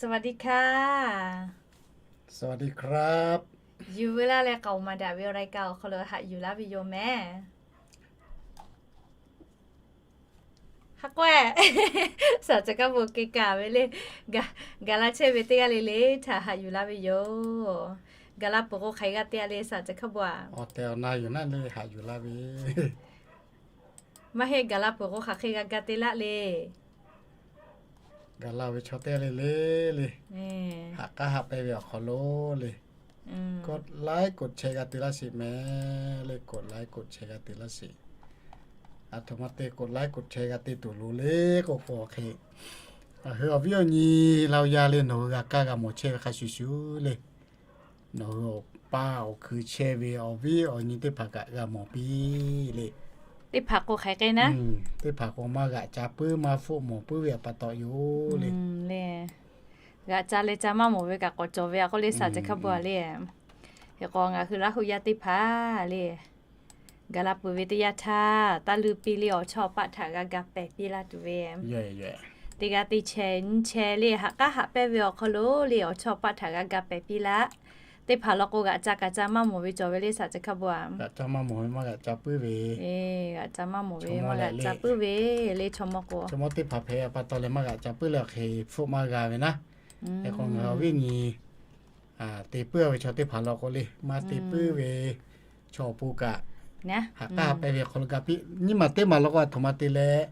สวัสดีค่ะ สวัสดีครับ Yuˬ veu laˇ leh k'aoˍ maˍ daꞈ ve awˬ รายการ awˬ hk'aw lo haꞈ yuˬ laˇ ve yoˬ mehˍ. Haꞈ k'oˆ-e, saˍ ceuˬ kaˇ bon keu kaˍ ve le. Gaˬ laˇ chehˇ ve teˇ g'aˇ le le htaꞈ haꞈ yuˬ laˇ ve yoˬ. Gaˬ laˇ peuˬ k'o hk'aˬ hk'e g'a te-a le saˍ ceuˬ kaˇ bon-a? Awˬ tehˬ awˬ na yuˬ naˆ le haꞈ yuˬ laˇ ve. Maˇ heˆ, gaˬ laˇ peuˬ k'o hk'aˬ hk'e g'a ga te laˇ le. Gaˬ laˇ ve chaw teˇ g'aˇ le le le, haꞈ k'aˉ haꞈ pehnˇ ve awˬ hk'aw lo le, กดไลค์ กดแชร์ g'a te laˇ sheˍ mehˍ le. กดไลค์ กดแชร์ g'a te laˇ sheˍ. Aˬ htoꞈ ma te กดไลค์ กดแชร์ g'a te tuˬ loˍ le k'oˆ k'o hk'e, ngaˬ hui awˬ viˉ awˬ nyi Laˇ huˍ yaˇ le nawˬ hui g'a kaˇ g'a mawˬ chehˇ ve hk'a shuˍ shuˍ le, nawˬ hui awˬ pa awˬ hkui chehˇ ve awˬ viˉ awˬ nyi teˇ hpaˍ kaꞈ g'a mawˬ piˇ le. Teˇ hpaˍ k'o hk'aˬ hk'e naˉ, teˇ hpaˍ k'o maˇ g'aꞈ ca puiˉ maˇ hpfuhˆ mawˬ puiˉ ve awˬ pa taw yoˬ le. G'aꞈ ca leh ca maˇ mawˬ ve kaꞈ k'awꞈ cawˬ ve-a k'oˆ le saˍ ceuˬ kaˇ bon-a le. Hk'e k'o ngaˬ hui Laˇ huˍ yaˇ teˇ hpaˍ le, gaˬ laˇ peuˬ ve teˇ yanˇ htaˇ taˇ leuˇ piˇ le awˬ chawˇ paˆ htaꞈ g'a ga pehˬ piˇ laˇ tuˬ ve. Teˇ g'aˇ teˇ chehˇ nyiˇ chehˇ le haꞈ k'aˉ haꞈ pehnˇ ve awˬ hk'aw lo le awˬ chawˇ paˆ htaꞈ g'a ga pehˬ piˇ laˇ. Teˇ hpaˍ law k'o g'aꞈ ca kaꞈ ca maˇ mawˬ ve cawˬ ve le saˍ ceuˬ kaˇ bon-a. G'aꞈ ca maˇ mawˬ ve maˇ g'aꞈ ca puiˉ ve, g'aꞈ ca maˇ mawˬ ve maˇ g'aꞈ ca puiˉ ve le chaw mawˇ k'o. Chaw mawˇ teˇ hpaˍ hpehꞈ ve pa taw leh maˇ g'aꞈ ca puiˉ leh awˬ hk'e hpfuhˆ maˇ g'a ve naˉ. Hk'e k'o ngaˬ hui awˬ viˉ nyi te puiˉ ve chaw teˇ hpaˍ law k'o le maˇ te puiˉ ve chaw awˬ pon kaꞈ haꞈ k'aˉ haꞈ pehnˇ ve awˬ hk'aw lo ga piˇ. Nyiˇ maˬ teˇ maˬ law k'o aˬ htoꞈ ma te leh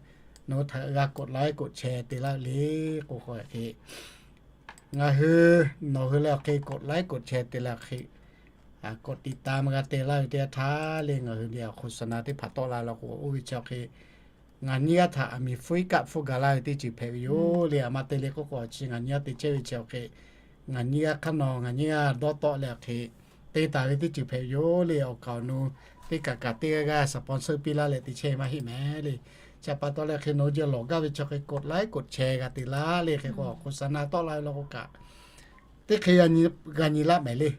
nawˬ hui htaꞈ g'a กดไลค์ กดแชร์ te laˇ le k'oˆ k'o hk'e, ngaˬ hui nawˬ hui leh awˬ hk'e กดไลค์ กดแชร์ te leh awˬ hk'e, กดติดตาม g'a te laˇ ve teˇ yanˇ htaˇ le ngaˬ hui ve awˬ โฆษณา teˇ hpaˍ tawˆ la law k'o oˇ ve chi awˬ hk'e ngaˬ nyiˇ g'aˇ htaꞈ aˬ miˍ fuiˉ kaˆ hpfuhˇ ga laˇ ve teˇ ceuˬ hpehꞈ ve yoˬ le. Aˬ ma te le k'oˆ k'o chi ngaˬ nyiˇ g'aˇ te chehˇ ve chi awˬ hk'e, ngaˬ nyiˇ g'aˇ hk'aˇ nawˬ ngaˬ nyiˇ g'aˇ dawˇ tawˆ leh awˬ hk'e te taˍ ve teˇ ceuˬ hpehꞈ ve yoˬ le. Awˬ kaˍ awˬ nu teˇ kaꞈ kaꞈ teˇ g'aˇ g'aˇ สปอนเซอร์ piˇ laˇ leh te chehˇ ve maˇ heˆ mehˍ le. Chi pa taw leh hk'e nawˬ hui jeh lawˬ gaˇ ve chi hk'e กดไลค์ กดแชร์ g'a te laˇ le. Hk'e k'o awˬ โฆษณา tawˆ la ve law k'o kaꞈ teˇ hk'e g'a nyi laˇ mehˍ le.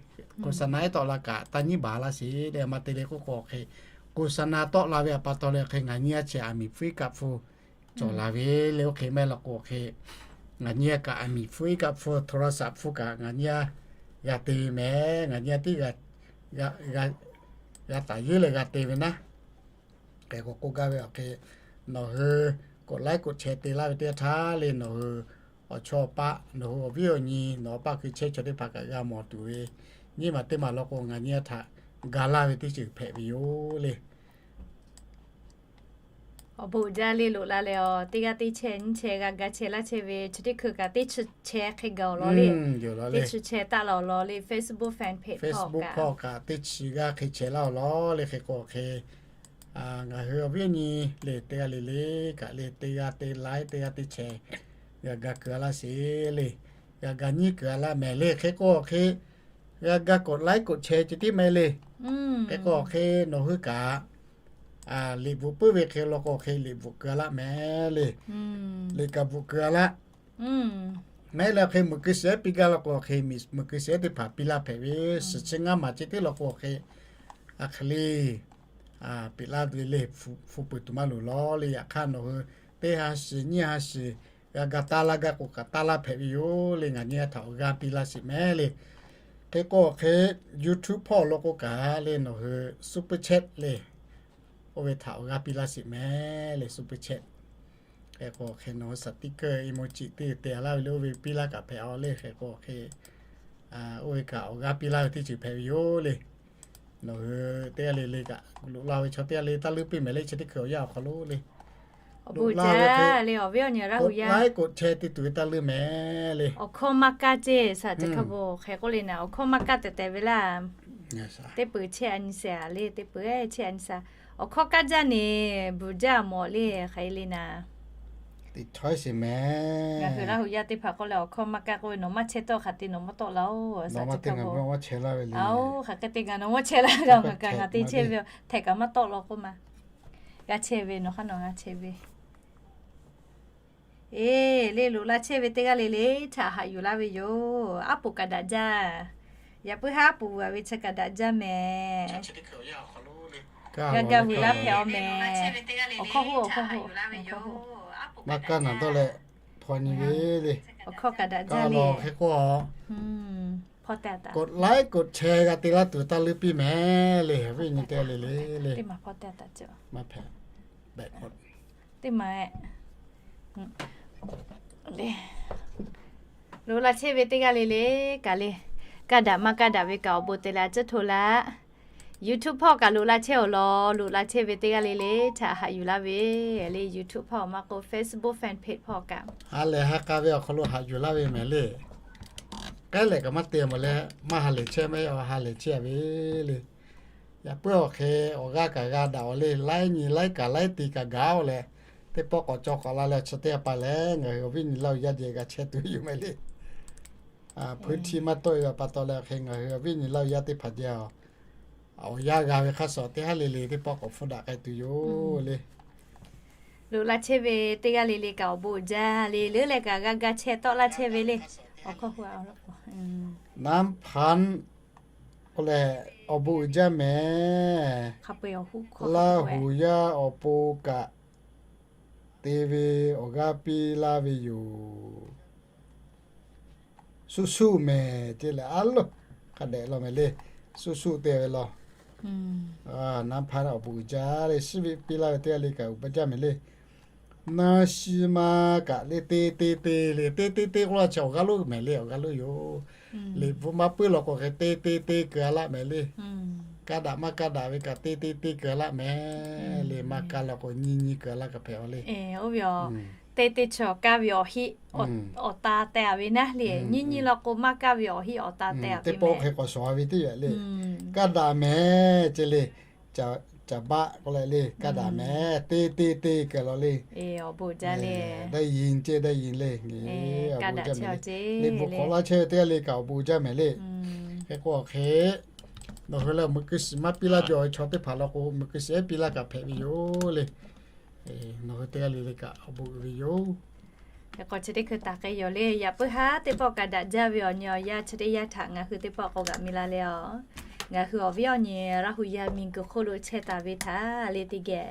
โฆษณา ehˉ tawˆ la kaꞈ taˇ nyiˉ baˬ laˇ sheˍ le. Aˬ ma te le k'oˆ k'o hk'e โฆษณา tawˆ la ve awˬ pa taw leh hk'e ngaˬ nyiˇ g'aˇ chi aˬ miˍ fuiˉ kaˆ hpfuhˇ cawˬ la ve le. Oˇ hk'e maˇ heˆ law k'o hk'e ngaˬ nyiˇ g'aˇ kaꞈ aˬ miˍ fuiˉ kaˆ hpfuhˇ โทรศัพท์ hpfuhˇ kaꞈ ngaˬ nyiˇ g'aˇ g'a te ve mehˍ. Ngaˬ nyiˇ g'aˇ tiˉ g'a taˍ yeˉ leh g'a te ve naˉ. Hk'e k'o k'oˆ gaˇ ve awˬ hk'e nawˬ hui กดไลค์ กดแชร์ te laˇ ve teˇ yanˇ htaˇ le nawˬ hui awˬ chawˇ paˆ nawˬ hui awˬ viˉ awˬ nyi nawˬ awˬ paˆ hkui chehˇ chaw teˇ hpaˍ kaꞈ g'a mawˬ tuˬ ve nyiˇ maˬ teˇ maˬ law k'o ngaˬ nyiˇ g'aˇ htaꞈ ga laˇ ve teˇ ceuˬ hpehꞈ ve yoˬ le. Awˬ bon jaˇ le loꞈ la leh a teˇ g'aˇ teˇ chehˇ nyiˇ chehˇ g'a ga chehˇ laˇ chehˇ ve chi teˇ hkui kaꞈ teˇ chi chehˇ hk'e gaˬ awˬ lawn le. Teˇ chi chehˇ taˆ la awˬ lawn le Facebook fan page hpawˇ kaꞈ teˇ chi g'aˇ hk'e chehˇ laˇ awˬ lawn le. Hk'e k'o hk'e ngaˬ hui awˬ viˉ awˬ nyi le teˇ g'aˇ le le kaꞈ le teˇ g'aˇ teˇ laiˉ teˇ g'aˇ teˇ chehˇ g'a ga kuiˬ a laˇ sheˍ le. G'a ga nyiˇ kuiˬ a laˇ mehˍ le. Hk'e k'o hk'e g'a ga กดไลค์ กดแชร์ ceh tiˉ mehˍ le. Hk'e k'o hk'e nawˬ hui kaꞈ liꞈ bvuhꞈ puiˉ ve hk'e law k'o hk'e liꞈ bvuhꞈ kuiˬ a laˇ mehˍ le. Liꞈ kaꞈ bvuhꞈ kuiˬ a laˇ mehˍ le. Hk'e meuꞈ keu shiˍ ehˉ piˇ gaˇ law k'o hk'e meuꞈ keu shiˍ ehˉ teˇ hpaˍ piˇ laˇ hpehꞈ ve. Suhˍ chi ngaˇ maˬ ceh tiˉ law k'o hk'e a hk'e le piꞈ laˇ ve le. Hpu peuˬ tuˬ maˇ loˍ law le. Yaꞈ hk'aˇ nawˬ hui teˇ ha shiˍ nyiˇ ha shiˍ g'a ga taˇ laˇ gaˇ k'o kaꞈ taˇ laˇ hpehꞈ ve yoˬ le. Ngaˬ nyiˇ g'aˇ htaꞈ awˬ g'aˇ piˇ laˇ sheˍ mehˍ le. Hk'e k'o hk'e YouTube hpawˇ law k'o kaꞈ le nawˬ hui super chat le oˇ ve htaꞈ awˬ g'aˇ piˇ laˇ sheˍ mehˍ le. Super chat hk'e k'o hk'e nawˬ hui สติกเกอร์ emoji teˇ te laˇ ve le oˇ ve piˇ laˇ kaꞈ hpehꞈ a le. Hk'e k'o hk'e oˇ ve kaꞈ awˬ g'aˇ piˇ laˇ ve teˇ ceuˬ hpehꞈ ve yoˬ le. Nawˬ hui teˇ g'aˇ le le kaꞈ loꞈ la ve chaw teˇ g'aˇ le taˇ leuˇ piˇ mehˍ le. Chi teˇ hkui awˬ yanˇ awˬ hk'aw lo le awˬ bon jaˇ le awˬ viˉ awˬ nyi Laˇ huˍ yaˇ กดไลค์ กดแชร์ te tuˬ ve taˇ leuˇ mehˍ le. Awˬ hkawˇ maˇ kaˇ ceˇ saˍ ceuˬ hk'a bon hk'e k'oˆ le naˍ. Awˬ hkawˇ maˇ kaˇ tehꞈ tehꞈ ve laˇ. Teˇ peuˬ chehˇ a nyi sheˍ a le. Teˇ peuˬ chehˇ a nyi sheˍ. Awˬ hkawˇ kaˇ jaˇ neˬ bvuhˬ jaˇ mawˬ le hk'aˬ hk'e le naˍ. Ngaˬ hui Laˇ huˍ yaˇ teˇ hpaˍ k'oˆ leh awˬ hkawˇ maˇ kaˇ k'oˆ ve nawˬ maˇ chehˇ tawˆ hk'aˬ te nawˬ maˇ tawˆ la oˬ. Saˍ ceuˬ hk'a bon a oˬ hk'aˬ hk'e te ngaˬ nawˬ maˇ chehˇ la g'a ngaˬ kaꞈ ngaˬ te chehˇ ve htaꞈ kaꞈ maˇ tawˆ la k'oˆ ma. G'a chehˇ ve nawˬ hk'aˇ nawˬ g'a chehˇ ve Eˬ, le loꞈ la chehˇ ve teˇ g'aˇ le le htaꞈ haꞈ yuˬ laˇ ve yoˬ. Aˉ poꞈ kaꞈ daꞈ jaˇ. Yaꞈ puiˉ haˉ poꞈ veuꞈ ve chi kaꞈ daꞈ jaˇ mehˍ. G'a ga vuiˬ laˇ hpehꞈ a mehˍ. Awˬ hkawˇ hoˆ awˬ hkawˇ hoˆ. Maˇ kaˇ naˬ dawˇ leh, Hk'aw nyi ve le. Ka lawˬ hk'e k'o, กดไลค์ กดแชร์ g'a te laˇ tuˬ taˇ leuˉ piˇ mehˍ le, awˬ viˉ nyi teˇ g'aˇ le le le. Maˇ hpehꞈ. Loꞈ la chehˇ ve teˇ g'aˇ le le kaꞈ le, kaˇ daꞈ maˇ kaˇ daꞈ ve kaꞈ awˬ bon te leh a tcuhˉ hto laˇ. YouTube hpawˇ kaꞈ loꞈ la chehˇ awˬ lawn, loꞈ la chehˇ ve teˇ g'aˇ le le htaꞈ haꞈ yuˬ laˇ ve le. YouTube hpawˇ maˇ k'oˆ, Facebook fan page hpawˇ kaꞈ ha lehˬ ha k'a ve awˬ hk'aw lo haꞈ yuˬ laˇ ve mehˍ le. K'ai lehˬ kaꞈ maˇ te mawˬ leh, maˇ ha lehˬ chehˇ mehˍ, a ha lehˬ chehˇ ve le. Yaꞈ puiˉ awˬ hk'e awˬ g'aˇ kaꞈ g'a daꞈ awˬ le, laiˉ nyi laiˉ kaꞈ laiˉ te kaꞈ gaˬ-oˬ leh, teˇ pawˆ k'awꞈ cawˬ k'awꞈ la leh chi teˇ g'aˇ pa lehˬ ngaˬ hui awˬ viˉ nyi Laˇ huˍ yaˇ jehˬ g'a chehˇ tuˬ yoˬ mehˍ le. Hpuiˇ htiˇ maˇ tawˆ e ve pa taw leh awˬ hk'e ngaˬ hui awˬ viˉ nyi Laˇ huˍ yaˇ teˇ hpaˍ jehˬ awˬ, awˬ yanˇ g'a ve hk'aˇ suh teˇ haˉ le le teˇ pawˆ k'awꞈ hpfuhˇ daꞈ k'ai tuˬ yoˬ le. Loꞈ la chehˇ ve teˇ g'aˇ le le kaꞈ awˬ bon uiˍ jaˇ le, leuˉ leh kaꞈ g'a ga chehˇ tawˆ laˇ chehˇ ve le. Awˬ hkawˇ hu a, Nanˉ hpaˉ k'oˆ leh, awˬ bon uiˍ jaˇ mehˍ. Laˇ huˍ yaˇ awˬ pon kaꞈ te ve awˬ g'aˇ piˇ laˇ ve yoˬ. Suˆ suˆ mehˍ ce leh a loˬ, hk'a dehꞈ law mehˍ le. Suˆ suˆ te ve law. Nanˉ hpaˉ awˬ bon uiˍ jaˇ le, shiˉ ve piˇ laˇ ve teˇ g'aˇ le kaꞈ awˬ bon jaˇ mehˍ le. Naˇ shiˉ maˇ kaꞈ le te te te le, te te te k'oˆ la chi awˬ g'aˇ loˉ mehˍ le, awˬ g'aˇ loˉ yoˬ. Liꞈ bvuhꞈ maˇ puiˉ law k'o hk'e te te te keu a laˇ mehˍ le. Kaˇ daꞈ maˇ kaˇ daꞈ ve kaꞈ te te te keu a laˇ mehˍ le. Maˇ kaˇ law k'o nyi nyi keu a laˇ kaꞈ hpehꞈ a le. Oˇ ve a, te te chi awˬ kaˇ ve awˬ heˆ awˬ ta teh a ve naˉ le. Nyi nyi law k'o maˇ kaˇ ve awˬ heˆ awˬ ta teh a ve teˇ pawˆ hk'e k'awꞈ shawˍ a ve teˇ yaꞈ le. Kaˇ daꞈ mehˍ ce le. Caˍ baˆ k'oˆ leh le, kaˇ daꞈ mehˍ, te te te keu law le. Awˬ bon jaˇ le. Daˇ yin ce, daˇ yin le. Awˬ bon jaˇ mehˍ le. Liꞈ bvuhꞈ k'awꞈ laˇ chehˇ ve teˇ g'aˇ le kaꞈ awˬ bon jaˇ mehˍ le. Hk'e k'o awˬ hk'e, nawˬ hui leh meuꞈ keu shiˍ maˇ piˇ laˇ jaw ve chaw teˇ hpaˍ law k'o, meuꞈ keu shiˍ ehˉ piˇ laˇ kaꞈ hpehꞈ ve yoˬ le. Nawˬ hui teˇ g'aˇ le le kaꞈ awˬ bon uiˍ ve yoˬ. Hk'e k'o chi teˇ hkui taˍ k'ai yoˬ le. Yaꞈ puiˉ haˉ teˇ pawˆ kaꞈ daꞈ jaˇ ve awˬ nyi awˬ yanˇ chi teˇ yanˇ htaꞈ ngaˬ hui teˇ pawˆ k'awꞈ g'aꞈ mi la le a. Ngaˬ hui awˬ viˉ awˬ nyi Laˇ huˍ yaˇ miˬguiˬ hk'oˆ lo chehˇ taˍ ve htaꞈ le teˇ geh,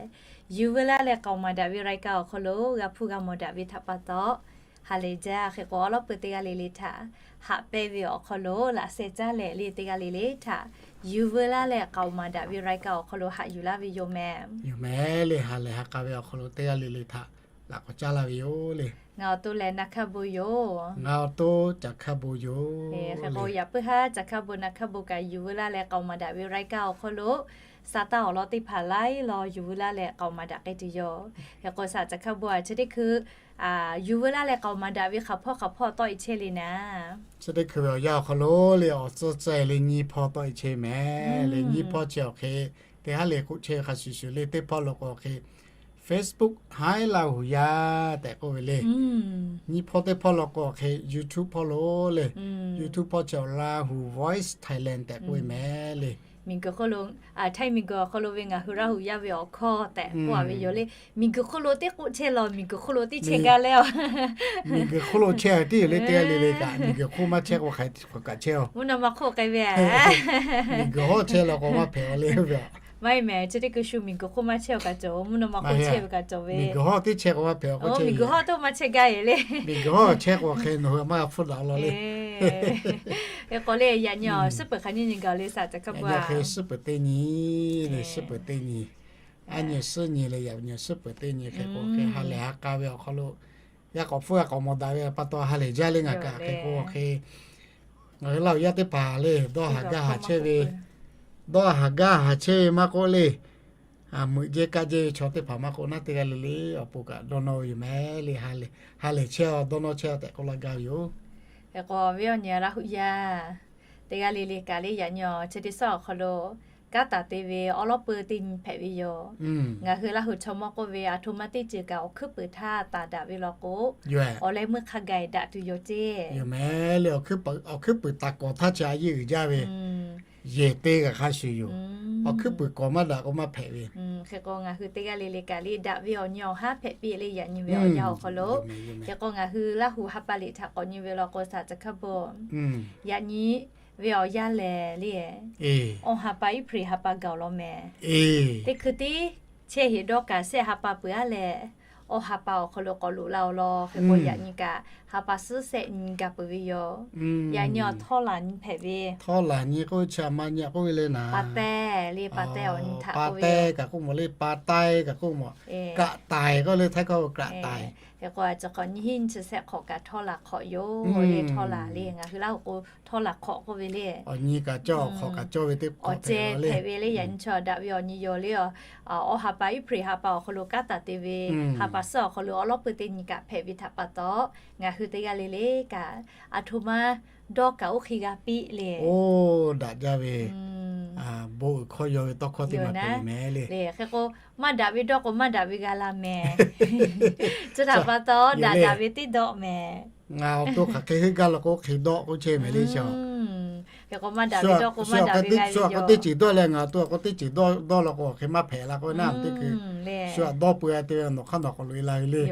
yuˬ veu laˇ leh k'aoˍ maˍ daꞈ ve รายการ awˬ hk'aw lo g'a hpuˇ g'a mawˬ daꞈ ve htaꞈ pa taw, ha lehˬ jaˇ. Hk'e k'o awˉ lawˉ peu teˇ g'aˇ le le htaꞈ haꞈ pehnˇ ve awˬ hk'aw lo laꞈ sheh caˉ lehˬ le teˇ g'aˇ le le htaꞈ yuˬ veu laˇ leh k'aoˍ maˍ daꞈ ve รายการ awˬ hk'aw lo haꞈ yuˬ laˇ ve yoˬ mehˍ. Yoˬ mehˍ le, ha lehˬ ha k'a ve awˬ hk'aw lo teˇ g'aˇ le le htaꞈ laꞈ k'awꞈ caˉ laˇ ve yoˬ le. Ngaˬ awˬ to lehˬ Na Hkaˇ Bon yoˬ. Ngaˬ awˬ to Caˍ Hkaˇ Bon yoˬ. Hk'e k'o yaꞈ puiˉ haˉ Caˍ Hkaˇ Bon Na Hkaˇ Bon kaꞈ yuˬ veu laˇ leh k'aoˍ maˍ daꞈ ve รายการ awˬ hk'aw lo sa taˇ awˬ lawn teˇ hpaˍ laiˉ law yuˬ veu laˇ leh k'aoˍ maˍ daꞈ k'ai tuˬ yoˬ. Hk'e k'o saˍ Caˍ Hkaˇ Bon a chi teˇ hkui yuˬ veu laˇ leh k'aoˍ maˍ daꞈ ve hk'aˬ hpawˇ hk'aˬ hpawˇ tawˆ e chehˇ le naˍ. Chi teˇ hkui ve awˬ yanˇ awˬ hk'aw lo le awˬ tcuhˇ ceh le nyiˇ hpawˇ tawˆ e chehˇ mehˍ le. Nyiˇ hpawˇ chi awˬ hk'e teˇ haˉ le k'oˆ chehˇ ve hk'a shuˍ shuˍ le. Teˇ hpawˇ law k'o awˬ hk'e Facebook Hai Lahu Ya tehꞈ k'oˆ ve le. Nyiˇ hpawˇ teˇ hpawˇ law k'o awˬ hk'e YouTube hpawˇ lo le. YouTube hpawˇ chi awˬ Lahu Voice Thailand tehꞈ k'oˆ ve mehˍ le. Miˬguiˬ hk'oˆ lo, Htaiˇ miˬguiˬ awˬ hk'aw lo ve ngaˬ hui Laˇ huˍ yaˇ ve awˬ hkawˇ tehꞈ k'oˆ a ve yoˬ le. Miˬguiˬ hk'oˆ lo teˇ k'oˆ chehˇ law, miˬguiˬ hk'oˆ lo teˇ chehˇ gaˇ leh a. Miˬguiˬ hk'oˆ lo chehˇ tiˉ yoˬ le, teˇ g'aˇ le le kaꞈ miˬguiˬ hk'oˆ maˇ chehˇ k'o hk'aˬ hk'e kaꞈ chehˇ a. Mvuhˇ naw ma hk'oˆ k'ai ve a. Miˬguiˬ hawˉ chehˇ law k'o maˇ hpehꞈ a le ve a. Maˇ heˆ mehˍ, chi teˇ hkui shu miˬguiˬ hk'oˆ maˇ chehˇ a kaꞈ cawˬ, mvuhˇ naw ma hk'oˆ chehˇ ve kaꞈ cawˬ ve. Miˬguiˬ hawˉ teˇ chehˇ k'o maˇ hpehꞈ a k'o, miˬguiˬ hawˉ teˇ maˇ chehˇ gaˇ e le. Miˬguiˬ hawˉ chehˇ k'o hk'e nawˬ hui maˇ g'a hpfuhˇ daꞈ law le. Hk'e k'o le yaꞈ nyi a suhˉ peuˬ hk'aˬ nyiˇ nyi gaˬ le saˍ Caˍ Hkaˇ Bon a. Hk'e suhˉ peuˬ teˇ nyi le, suhˉ peuˬ teˇ nyi. Aˉ nyi suhˉ nyi le yaꞈ nyi suhˉ peuˬ teˇ nyi hk'e k'o hk'e ha lehˬ ha k'a ve awˬ hk'aw lo yaˇ k'awꞈ hpfuhˇ g'a k'awꞈ mawˬ daꞈ ve pa taw ha lehˬ jaˇ le. Ngaˬ kaꞈ hk'e k'o hk'e ngaˬ hui Laˇ huˍ yaˇ teˇ hpaˍ le dawˇ haˍ gaˇ haˍ chehˇ ve, dawˇ haˍ gaˇ haˍ chehˇ ve maˇ k'oˆ le, meuꞈ jehˇ kaˆ jehˇ ve chaw teˇ hpaˍ maˇ k'oˆ naˉ teˇ g'aˇ le le awˬ pon kaꞈ dawˇ nawˇ ve yoˬ mehˍ le. Ha lehˬ chehˇ a, dawˇ nawˇ chehˇ a tehꞈ k'oˆ laˇ gaˇ ve yoˬ. Hk'e k'o awˬ viˉ awˬ nyi Laˇ huˍ yaˇ teˇ g'aˇ le le kaꞈ le yaꞈ nyi a chi teˇ suhˉ awˬ hk'aw lo kanˉ taˍ te ve awˉ lawˉ peu teˇ nyi hpehꞈ ve yoˬ. Ngaˬ hui Laˇ huˍ chaw mawˇ k'oˆ ve a htoꞈ ma teˇ ceuˬ kaꞈ awˬ hkuiˉ puiˍ htaˇ taˍ daꞈ ve law k'o, awˬ leh meuˇ hk'a gaˬ daꞈ tuˬ yoˬ ceˇ. Yoˬ mehˍ le, awˬ hkuiˉ puiˍ taˍ kawˍ htaˇ chi a yeˇ uiˍ jaˇ ve yehˬ te g'a hk'a shuˍ yoˬ. Awˬ hkuiˉ puiˍ kawˍ maˇ daꞈ k'o maˇ hpehꞈ ve. Hk'e k'o ngaˬ hui teˇ g'aˇ le le kaꞈ le daꞈ ve awˬ nyi awˬ haˉ hpehꞈ piˇ le yaꞈ nyi ve awˬ yanˇ awˬ hk'aw lo. Hk'e k'o ngaˬ hui Laˇ huˍ ha pa liꞈ htaꞈ k'awꞈ nyi ve law k'o saˍ Caˍ Hkaˇ Bon yaꞈ nyi ve awˬ yanˇ lehˬ le, awˬ ha pa Iˉhpriˍ ha pa gaˬ law mehˍ. Teˇ hkui tiˉ chehˇ heˍ dawˇ kaꞈ shehˆ ha pa peuˬ a leh, Awˇ ha pa awˬ hk'aw lo k'awꞈ loꞈ la-oˬ law. Hk'e k'o, yaꞈ nyi kaꞈ ha pa suhˉ shehˆ nyi gaˬ peuˬ ve yoˬ. Yaꞈ nyi awˬ htawˇ laˬ nyi hpehꞈ ve. Htawˇ laˬ nyi k'oˆ ve chi a ma nyi k'oˆ ve le naˍ. Pa taiˇ le, pa taiˇ awˬ nyi htaꞈ pa taiˇ kaꞈ k'oˆ mawˬ le, pa taiˇ kaꞈ k'oˆ mawˬ. Kaꞈ taiˍ k'oˆ le, htaiˇ hkawˇ kaꞈ taiˍ. Hk'e k'o, a ciˬ k'awꞈ nyi hiˉ nyi chi shehˆ hk'awꞈ kaꞈ htawˇ laˬ hk'awꞈ yoˬ le, htawˇ laˬ le. Ngaˬ hui Laˇ huˍ k'o htawˇ laˬ hk'awꞈ k'oˆ ve le. Awˬ nyi kaꞈ cawˇ, hk'awꞈ kaꞈ cawˇ ve teˇ hk'awꞈ ceh hpehꞈ ve le. Yaꞈ nyi chaw daꞈ ve awˬ nyi yoˬ le. Awˇ ha pa, April ha pa awˬ hk'aw lo kanˉ taˍ te ve, ha pa suhˉ awˬ hk'aw lo awˉ lawˉ peuˇ teˇ nyi kaꞈ hpehꞈ ve htaꞈ pa taw, ngaˬ hui teˇ g'aˇ le le kaꞈ, a htoꞈ ma dawˇ kaꞈ oˇ hk'e g'a piˇ le. Oˇ, daꞈ jaˇ ve. Bon uiˍ hkawˇ yaw ve tawˇ hkawˇ teˇ maˬ hpehꞈ ve mehˍ le. Hk'e k'o, maˇ daꞈ ve dawˇ k'o maˇ daꞈ ve g'a la mehˍ. Chi htaꞈ pa taw, daꞈ daꞈ ve teˇ dawˆ mehˍ. Ngaˬ awˬ to hk'aˬ hk'e heuˆ gaˇ law k'o, oˇ hk'e dawˇ k'oˆ chehˇ mehˍ le chi. Hk'e k'o, maˇ daꞈ ve dawˇ k'o maˇ daꞈ ve g'a ve yoˬ. Shu aꞈ k'o teˇ ceuˬ dawˇ leh ngaˬ awˬ to aꞈ k'o teˇ ceuˬ dawˇ law k'o, hk'e maˇ hpehꞈ la k'o naˉ, teˇ hkui shu aꞈ dawˇ peu-a te ve nawˬ hk'aˇ nawˬ k'awꞈ loꞈ e la ve le.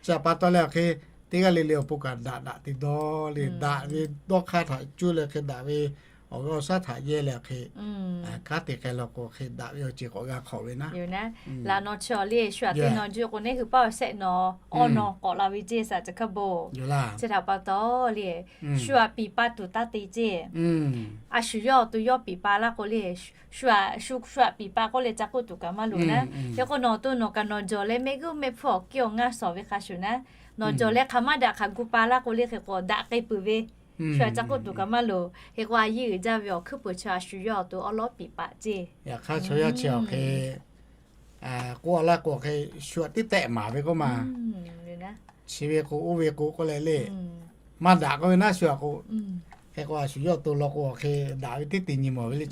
Chi htaꞈ pa taw leh awˬ hk'e, teˇ g'aˇ le le awˬ pon kaꞈ daꞈ daꞈ te dawˇ le, daꞈ ve dawˇ hk'aˇ htaꞈ cuˇ leh hk'e daꞈ ve awˬ g'aˇ awˬ shaˉ htaꞈ yehˇ leh hk'e, kanˉ te k'ai law k'o hk'e daꞈ ve awˬ ceuˬ k'awꞈ g'a hk'awꞈ ve naˉ. Laꞈ nawˬ chi awˬ le, shu aꞈ teˇ nawˬ juˇ k'o neˇ hui paˇ awˬ shehˆ nawˬ, awˇ nawˬ k'awꞈ la ve ceˇ saꞈ ceˬ hkaˇ bon. Chi htaꞈ pa taw le, shu aꞈ piˍ pa tuˬ taˇ te ceˇ. A shu yawˇ awˬ to yawˇ piˍ pa laˇ k'o le, shu aꞈ, shu aꞈ piˍ pa k'oˆ leh ca k'oˆ tuˬ kaꞈ maˇ loˍ naˉ. Hk'e k'o, nawˬ awˬ to nawˬ kaꞈ nawˬ jawˬ leh mehˆ g'uˇ mehˆ hpfuhˇ awˬ kiˇ awˬ ngaˇ shawˍ ve hk'a shuˍ naˉ, nawˬ jawˬ leh hk'aˬ maˇ daꞈ hk'aˬ gu pa laˇ k'o le, hk'e k'o daꞈ k'ai peuˬ ve. Shu aꞈ ca k'oˆ tuˬ kaꞈ maˇ loˍ. Hk'e k'o, a yeˇ uiˍ jaˇ ve awˬ hkuiˉ peuˬ chi a shu yawˇ awˬ to awˉ lawˉ piˍ pa ceˇ. Yaꞈ hk'aˇ chaw yaˇ chi awˬ hk'e k'oˆ laˇ k'o hk'e, shu aꞈ tiˉ tehˆ maˍ ve k'oˆ ma. Chi ve k'o, oˇ ve k'o k'oˆ leh le, maˇ daꞈ k'oˆ ve naˉ shu aꞈ k'o. Hk'e k'o, a shu yawˇ awˬ to law k'o awˬ hk'e daꞈ ve teˇ te nyi mawˬ ve le.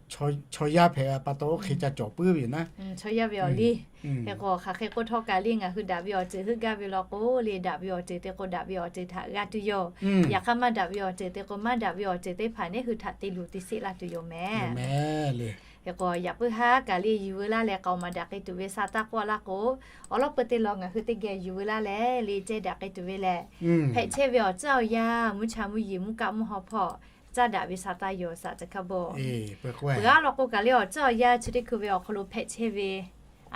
Chaw yaˇ hpehꞈ pa taw oˇ hk'e ca cawˬ puiˉ ve naˉ. Chaw yaˇ ve awˬ liˇ. Hk'e k'o, hk'aˬ hk'e k'oˆ htawˇ kaꞈ le, ngaˬ hui daꞈ ve awˬ ceuˬ heuˆ gaˇ ve law k'o le, daꞈ ve awˬ ceuˬ te k'o daꞈ ve awˬ ceuˬ htaꞈ g'a tuˬ yoˬ. Yaꞈ hk'aˇ maˇ daꞈ ve awˬ ceuˬ te k'o maˇ daꞈ ve awˬ ceuˬ teˇ hpaˍ neˇ hui htaꞈ te luˬ te sheˆ laˇ tuˬ yoˬ mehˍ. Hk'e k'o, yaꞈ puiˉ haˉ kaꞈ le yuˬ veu laˇ leh k'aoˍ maˍ daꞈ k'ai tuˬ ve sa taˇ k'oˆ laˇ k'o, awˉ lawˉ peuˇ teˇ law ngaˬ hui teˇ geh yuˬ veu laˇ leh le ceh daꞈ k'ai tuˬ ve lehˬ, hpehꞈ chehˇ ve awˬ tcuhˉ awˬ yaˇ mvuhˇ cha mvuhˇ yeˬ mvuhˇ kaˆ mvuhˇ haw hpawˇ caˇ daꞈ ve sa taˇ yoˬ saꞈ ceˬ hkaˇ bon. Peuˬ a law k'o kaꞈ le awˬ tcuhˉ awˬ yaˇ chi teˇ hkui ve awˬ hk'aw lo hpehꞈ chehˇ ve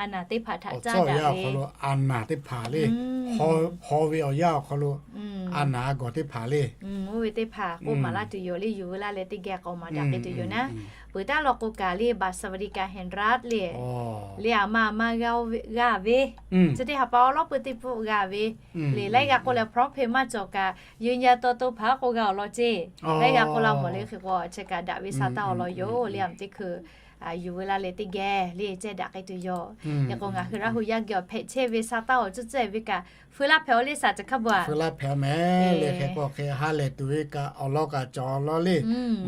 a naˍ teˇ hpaˍ htaꞈ caˇ daꞈ ve, a naˍ teˇ hpaˍ le, haw ve awˬ yaˇ awˬ hk'aw lo a naˍ a gawˬ teˇ hpaˍ le, oˇ ve teˇ hpaˍ k'oˆ maˍ laˇ tuˬ yoˬ le. Yuˬ veu laˇ leh teˇ geh k'aoˍ maˍ daꞈ k'ai tuˬ yoˬ naˉ. Peuˬ taˉ law k'o kaꞈ le บัตรสวัสดิการแห่งรัฐ le, le aˬ ma aˬ ma g'a ve, chi teˇ ha pa awˉ lawˉ peuˇ teˇ pawˆ g'a ve le. Laiˉ g'a k'oˆ leh พร้อมเพย์ maˇ cawˬ kaꞈ, ยืนยันตัวตน hpaˍ k'oˆ g'a awˬ lawn ceˇ. Laiˉ g'a k'oˆ laˇ mawˬ le. Hk'e k'o, chi kaꞈ daꞈ ve sa taˇ awˬ lawn yoˬ le. Aˬ teˇ hkui yuˬ veu laˇ leh teˇ geh le ceh daꞈ k'ai tuˬ yoˬ. Hk'e k'o, ngaˬ hui Laˇ huˍ yaˇ geh awˬ hpehꞈ chehˇ ve sa taˇ awˬ tcuhˉ tcuhˉ ve kaꞈ feu laˇ hpehꞈ-aw le saꞈ ceˬ hk'a bvuhꞈ. Feu laˇ hpehꞈ-a mehˍ le. Hk'e k'o hk'e ha lehˬ tuˬ ve kaꞈ awˬ lawn kaꞈ cawˬ law le.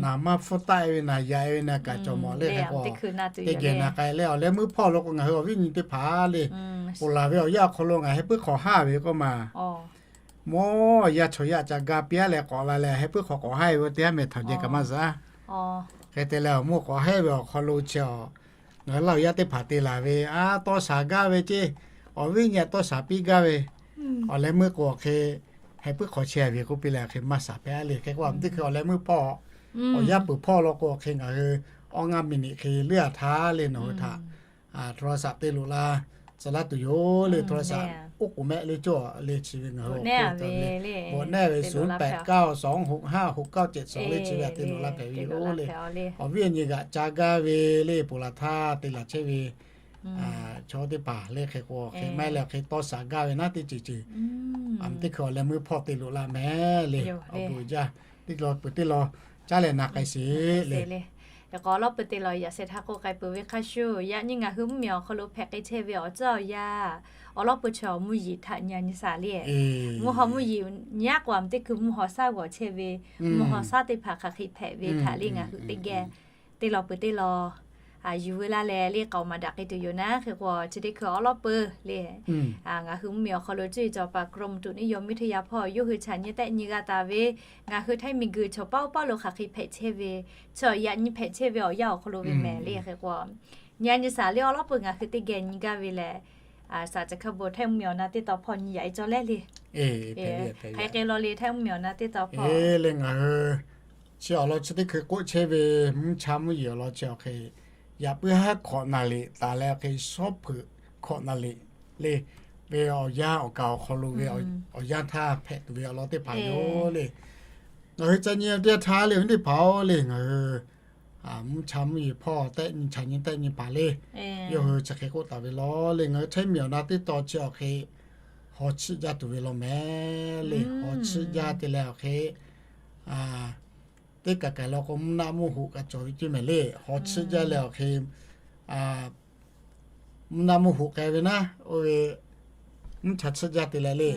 Naˍ maˇ hpfuhˇ taˆ-e ve naˍ yaꞈ-e ve naˍ kaꞈ cawˬ mawˬ le. Hk'e k'o, teˇ geh naˍ k'ai leh awˬ leh meuˇ hpawˇ law k'o ngaˬ hui awˬ viˉ nyi teˇ hpaˍ le, ponˬ laˬ ve awˬ yanˇ awˬ hk'aw lo ngaˬ heh puiˉ hk'awꞈ haˉ ve k'oˆ ma. Mawˇ yaˇ chaw yaˇ ca ga piˇ-a leh k'awꞈ la leh heh puiˉ hk'awꞈ k'awꞈ haˉ-e ve teˇ haˉ meh htaꞈ jeh kaꞈ maˇ zuhꞈ-a. Hk'e te leh awˬ moˇ k'awꞈ haˉ ve awˬ hk'aw lo chi a, ngaˬ hui Laˇ huˍ yaˇ teˇ hpaˍ te laˬ ve, a, tawˇ shaˍ gaˇ ve ceˇ, awˬ viˉ nyi tawˇ shaˍ piˇ gaˇ ve, awˬ leh meuˇ k'o awˬ hk'e heh puiˉ hk'awꞈ chehˇ ve k'oˆ piˇ leh hk'e maˇ shaˍ hpehꞈ-a le. Hk'e k'o a teˇ hkui awˬ leh meuˇ hpawˇ, awˬ yaˇ peuˬ hpawˇ law k'o hk'e ngaˬ hui awˇ ngaˇ miˬ niꞈ hk'e leuˉ-a htaˇ le nawˬ hui htaꞈ โทรศัพท์ te loꞈ la tcuh laˇ tuˬ yoˬ le. โทรศัพท์ oˉ k'oˍ mehˆ le cawˇ le chi ve ngaˬ hui awˬ hk'e te loꞈ la hpehꞈ-a le. ศูนย์แปดเก้าสองหกห้าหกเก้าเจ็ดสอง le chi ve htaꞈ te loꞈ la hpehꞈ ve yoˬ le. Awˬ viˉ awˬ nyi g'aꞈ ca gaˇ ve le ponˬ laˬ htaˇ te laˬ chehˇ ve chaw teˇ hpaˍ le. Hk'e k'o hk'e maˇ heˆ leh hk'e tawˇ shaˍ gaˇ ve naˉ teˇ ceuˬ ceuˬ, a, teˇ hkui awˬ leh meuˇ hpawˇ te loꞈ la mehˍ le. Awˬ bon jaˇ, teˇ law peuˬ teˇ law caˉ leh na k'ai sheˍ le. Hk'e k'o awˉ lawˉ peuˇ teˇ law yaꞈ sheh htaˇ k'oˆ k'ai peuˬ ve hk'a shuˍ, yaꞈ nyi ngaˬ hui mvuhˇmiˬ awˬ hk'aw lo hpehꞈ k'ai chehˇ ve awˬ tcuhˉ awˬ yaˇ awˬ lawˉ peuˇ chi awˬ mvuhˇ yeˬ htaꞈ nyi nyi shaˍ le. Mvuhˇ haw mvuhˇ yeˬ nyi-a k'o a teˇ hkui mvuhˇ haw shaˉ g'awˬ chehˇ ve, mvuhˇ haw shaˉ teˇ hpaˍ hk'aˬ hk'e hpehꞈ ve htaꞈ le ngaˬ hui teˇ geh teˇ law peuˬ teˇ law yuˬ veu laˇ leh le k'aoˍ maˍ daꞈ k'ai tuˬ yoˬ naˉ. Hk'e k'o chi teˇ hkui awˉ lawˉ peuˇ le ngaˬ hui mvuhˇmiˬ awˬ hk'aw lo cuˇ yiˍ cawˬ paˍ กรมอุตุนิยมวิทยา hpawˇ yawˇ hui htaꞈ nyi tehˆ nyi g'a taˍ ve, ngaˬ hui htaiˇ miˬguiˬ chaw paˇ oˇ paˇ lo hk'aˬ hk'e hpehꞈ chehˇ ve, chi awˬ yaꞈ nyi hpehꞈ chehˇ ve awˬ yanˇ awˬ hk'aw lo ve mehˍ le. Hk'e k'o nyi-a nyi shaˍ le awˉ lawˉ peuˇ ngaˬ hui teˇ geh nyi gaˇ ve lehˬ, shaˍ ceˬ hk'a bon htaiˇ mvuhˇmiˬ awˬ na teˇ taw hpawˇ nyi yaꞈ-e cawˇ leh le. Hk'e k'ai law le htaiˇ mvuhˇmiˬ awˬ na teˇ taw hpawˇ le ngaˬ hui chi awˬ lawn chi teˇ hkui k'oˆ chehˇ ve mvuhˇ cha mvuhˇ yeˬ awˬ lawn chi awˬ hk'e, yaꞈ puiˉ haˉ hkawꞈ naˍ liꞈ taˍ leh awˬ hk'e shawˉ hpeuꞈ hkawꞈ naˍ liꞈ le, ve awˬ yanˇ awˬ kaˍ awˬ hk'aw lo ve awˬ yanˇ htaˇ hpehꞈ tuˬ ve awˬ lawn teˇ hpaˍ yoˬ le. Ngaˬ hui ca nyi teˇ yanˇ htaˇ le, awˬ viˉ teˇ hpaˍ-oˬ le, ngaˬ hui mvuhˇ cha mvuhˇ yeˬ hpawˇ tehˆ nyi chaꞈ nyi tehˆ nyi paˍ le, yawˇ hui chi hk'e k'oˆ taˍ ve law le, ngaˬ hui Htaiˇ miˬ awˬ na teˇ tawn chi awˬ hk'e haw chiˆ jaˇ tuˬ ve law mehˍ le. Haw chiˆ jaˇ te leh awˬ hk'e teˇ kaˬ kaˬ law k'o mvuhˇ naˆ mvuhˇ hoꞈ kaꞈ cawˬ ve ceˇ mehˍ le. Haw chiˆ jaˇ leh awˬ hk'e mvuhˇ naˆ mvuhˇ hoꞈ k'ai ve naˉ, oˇ ve mvuhˇ cha chiˆ jaˇ te leh le.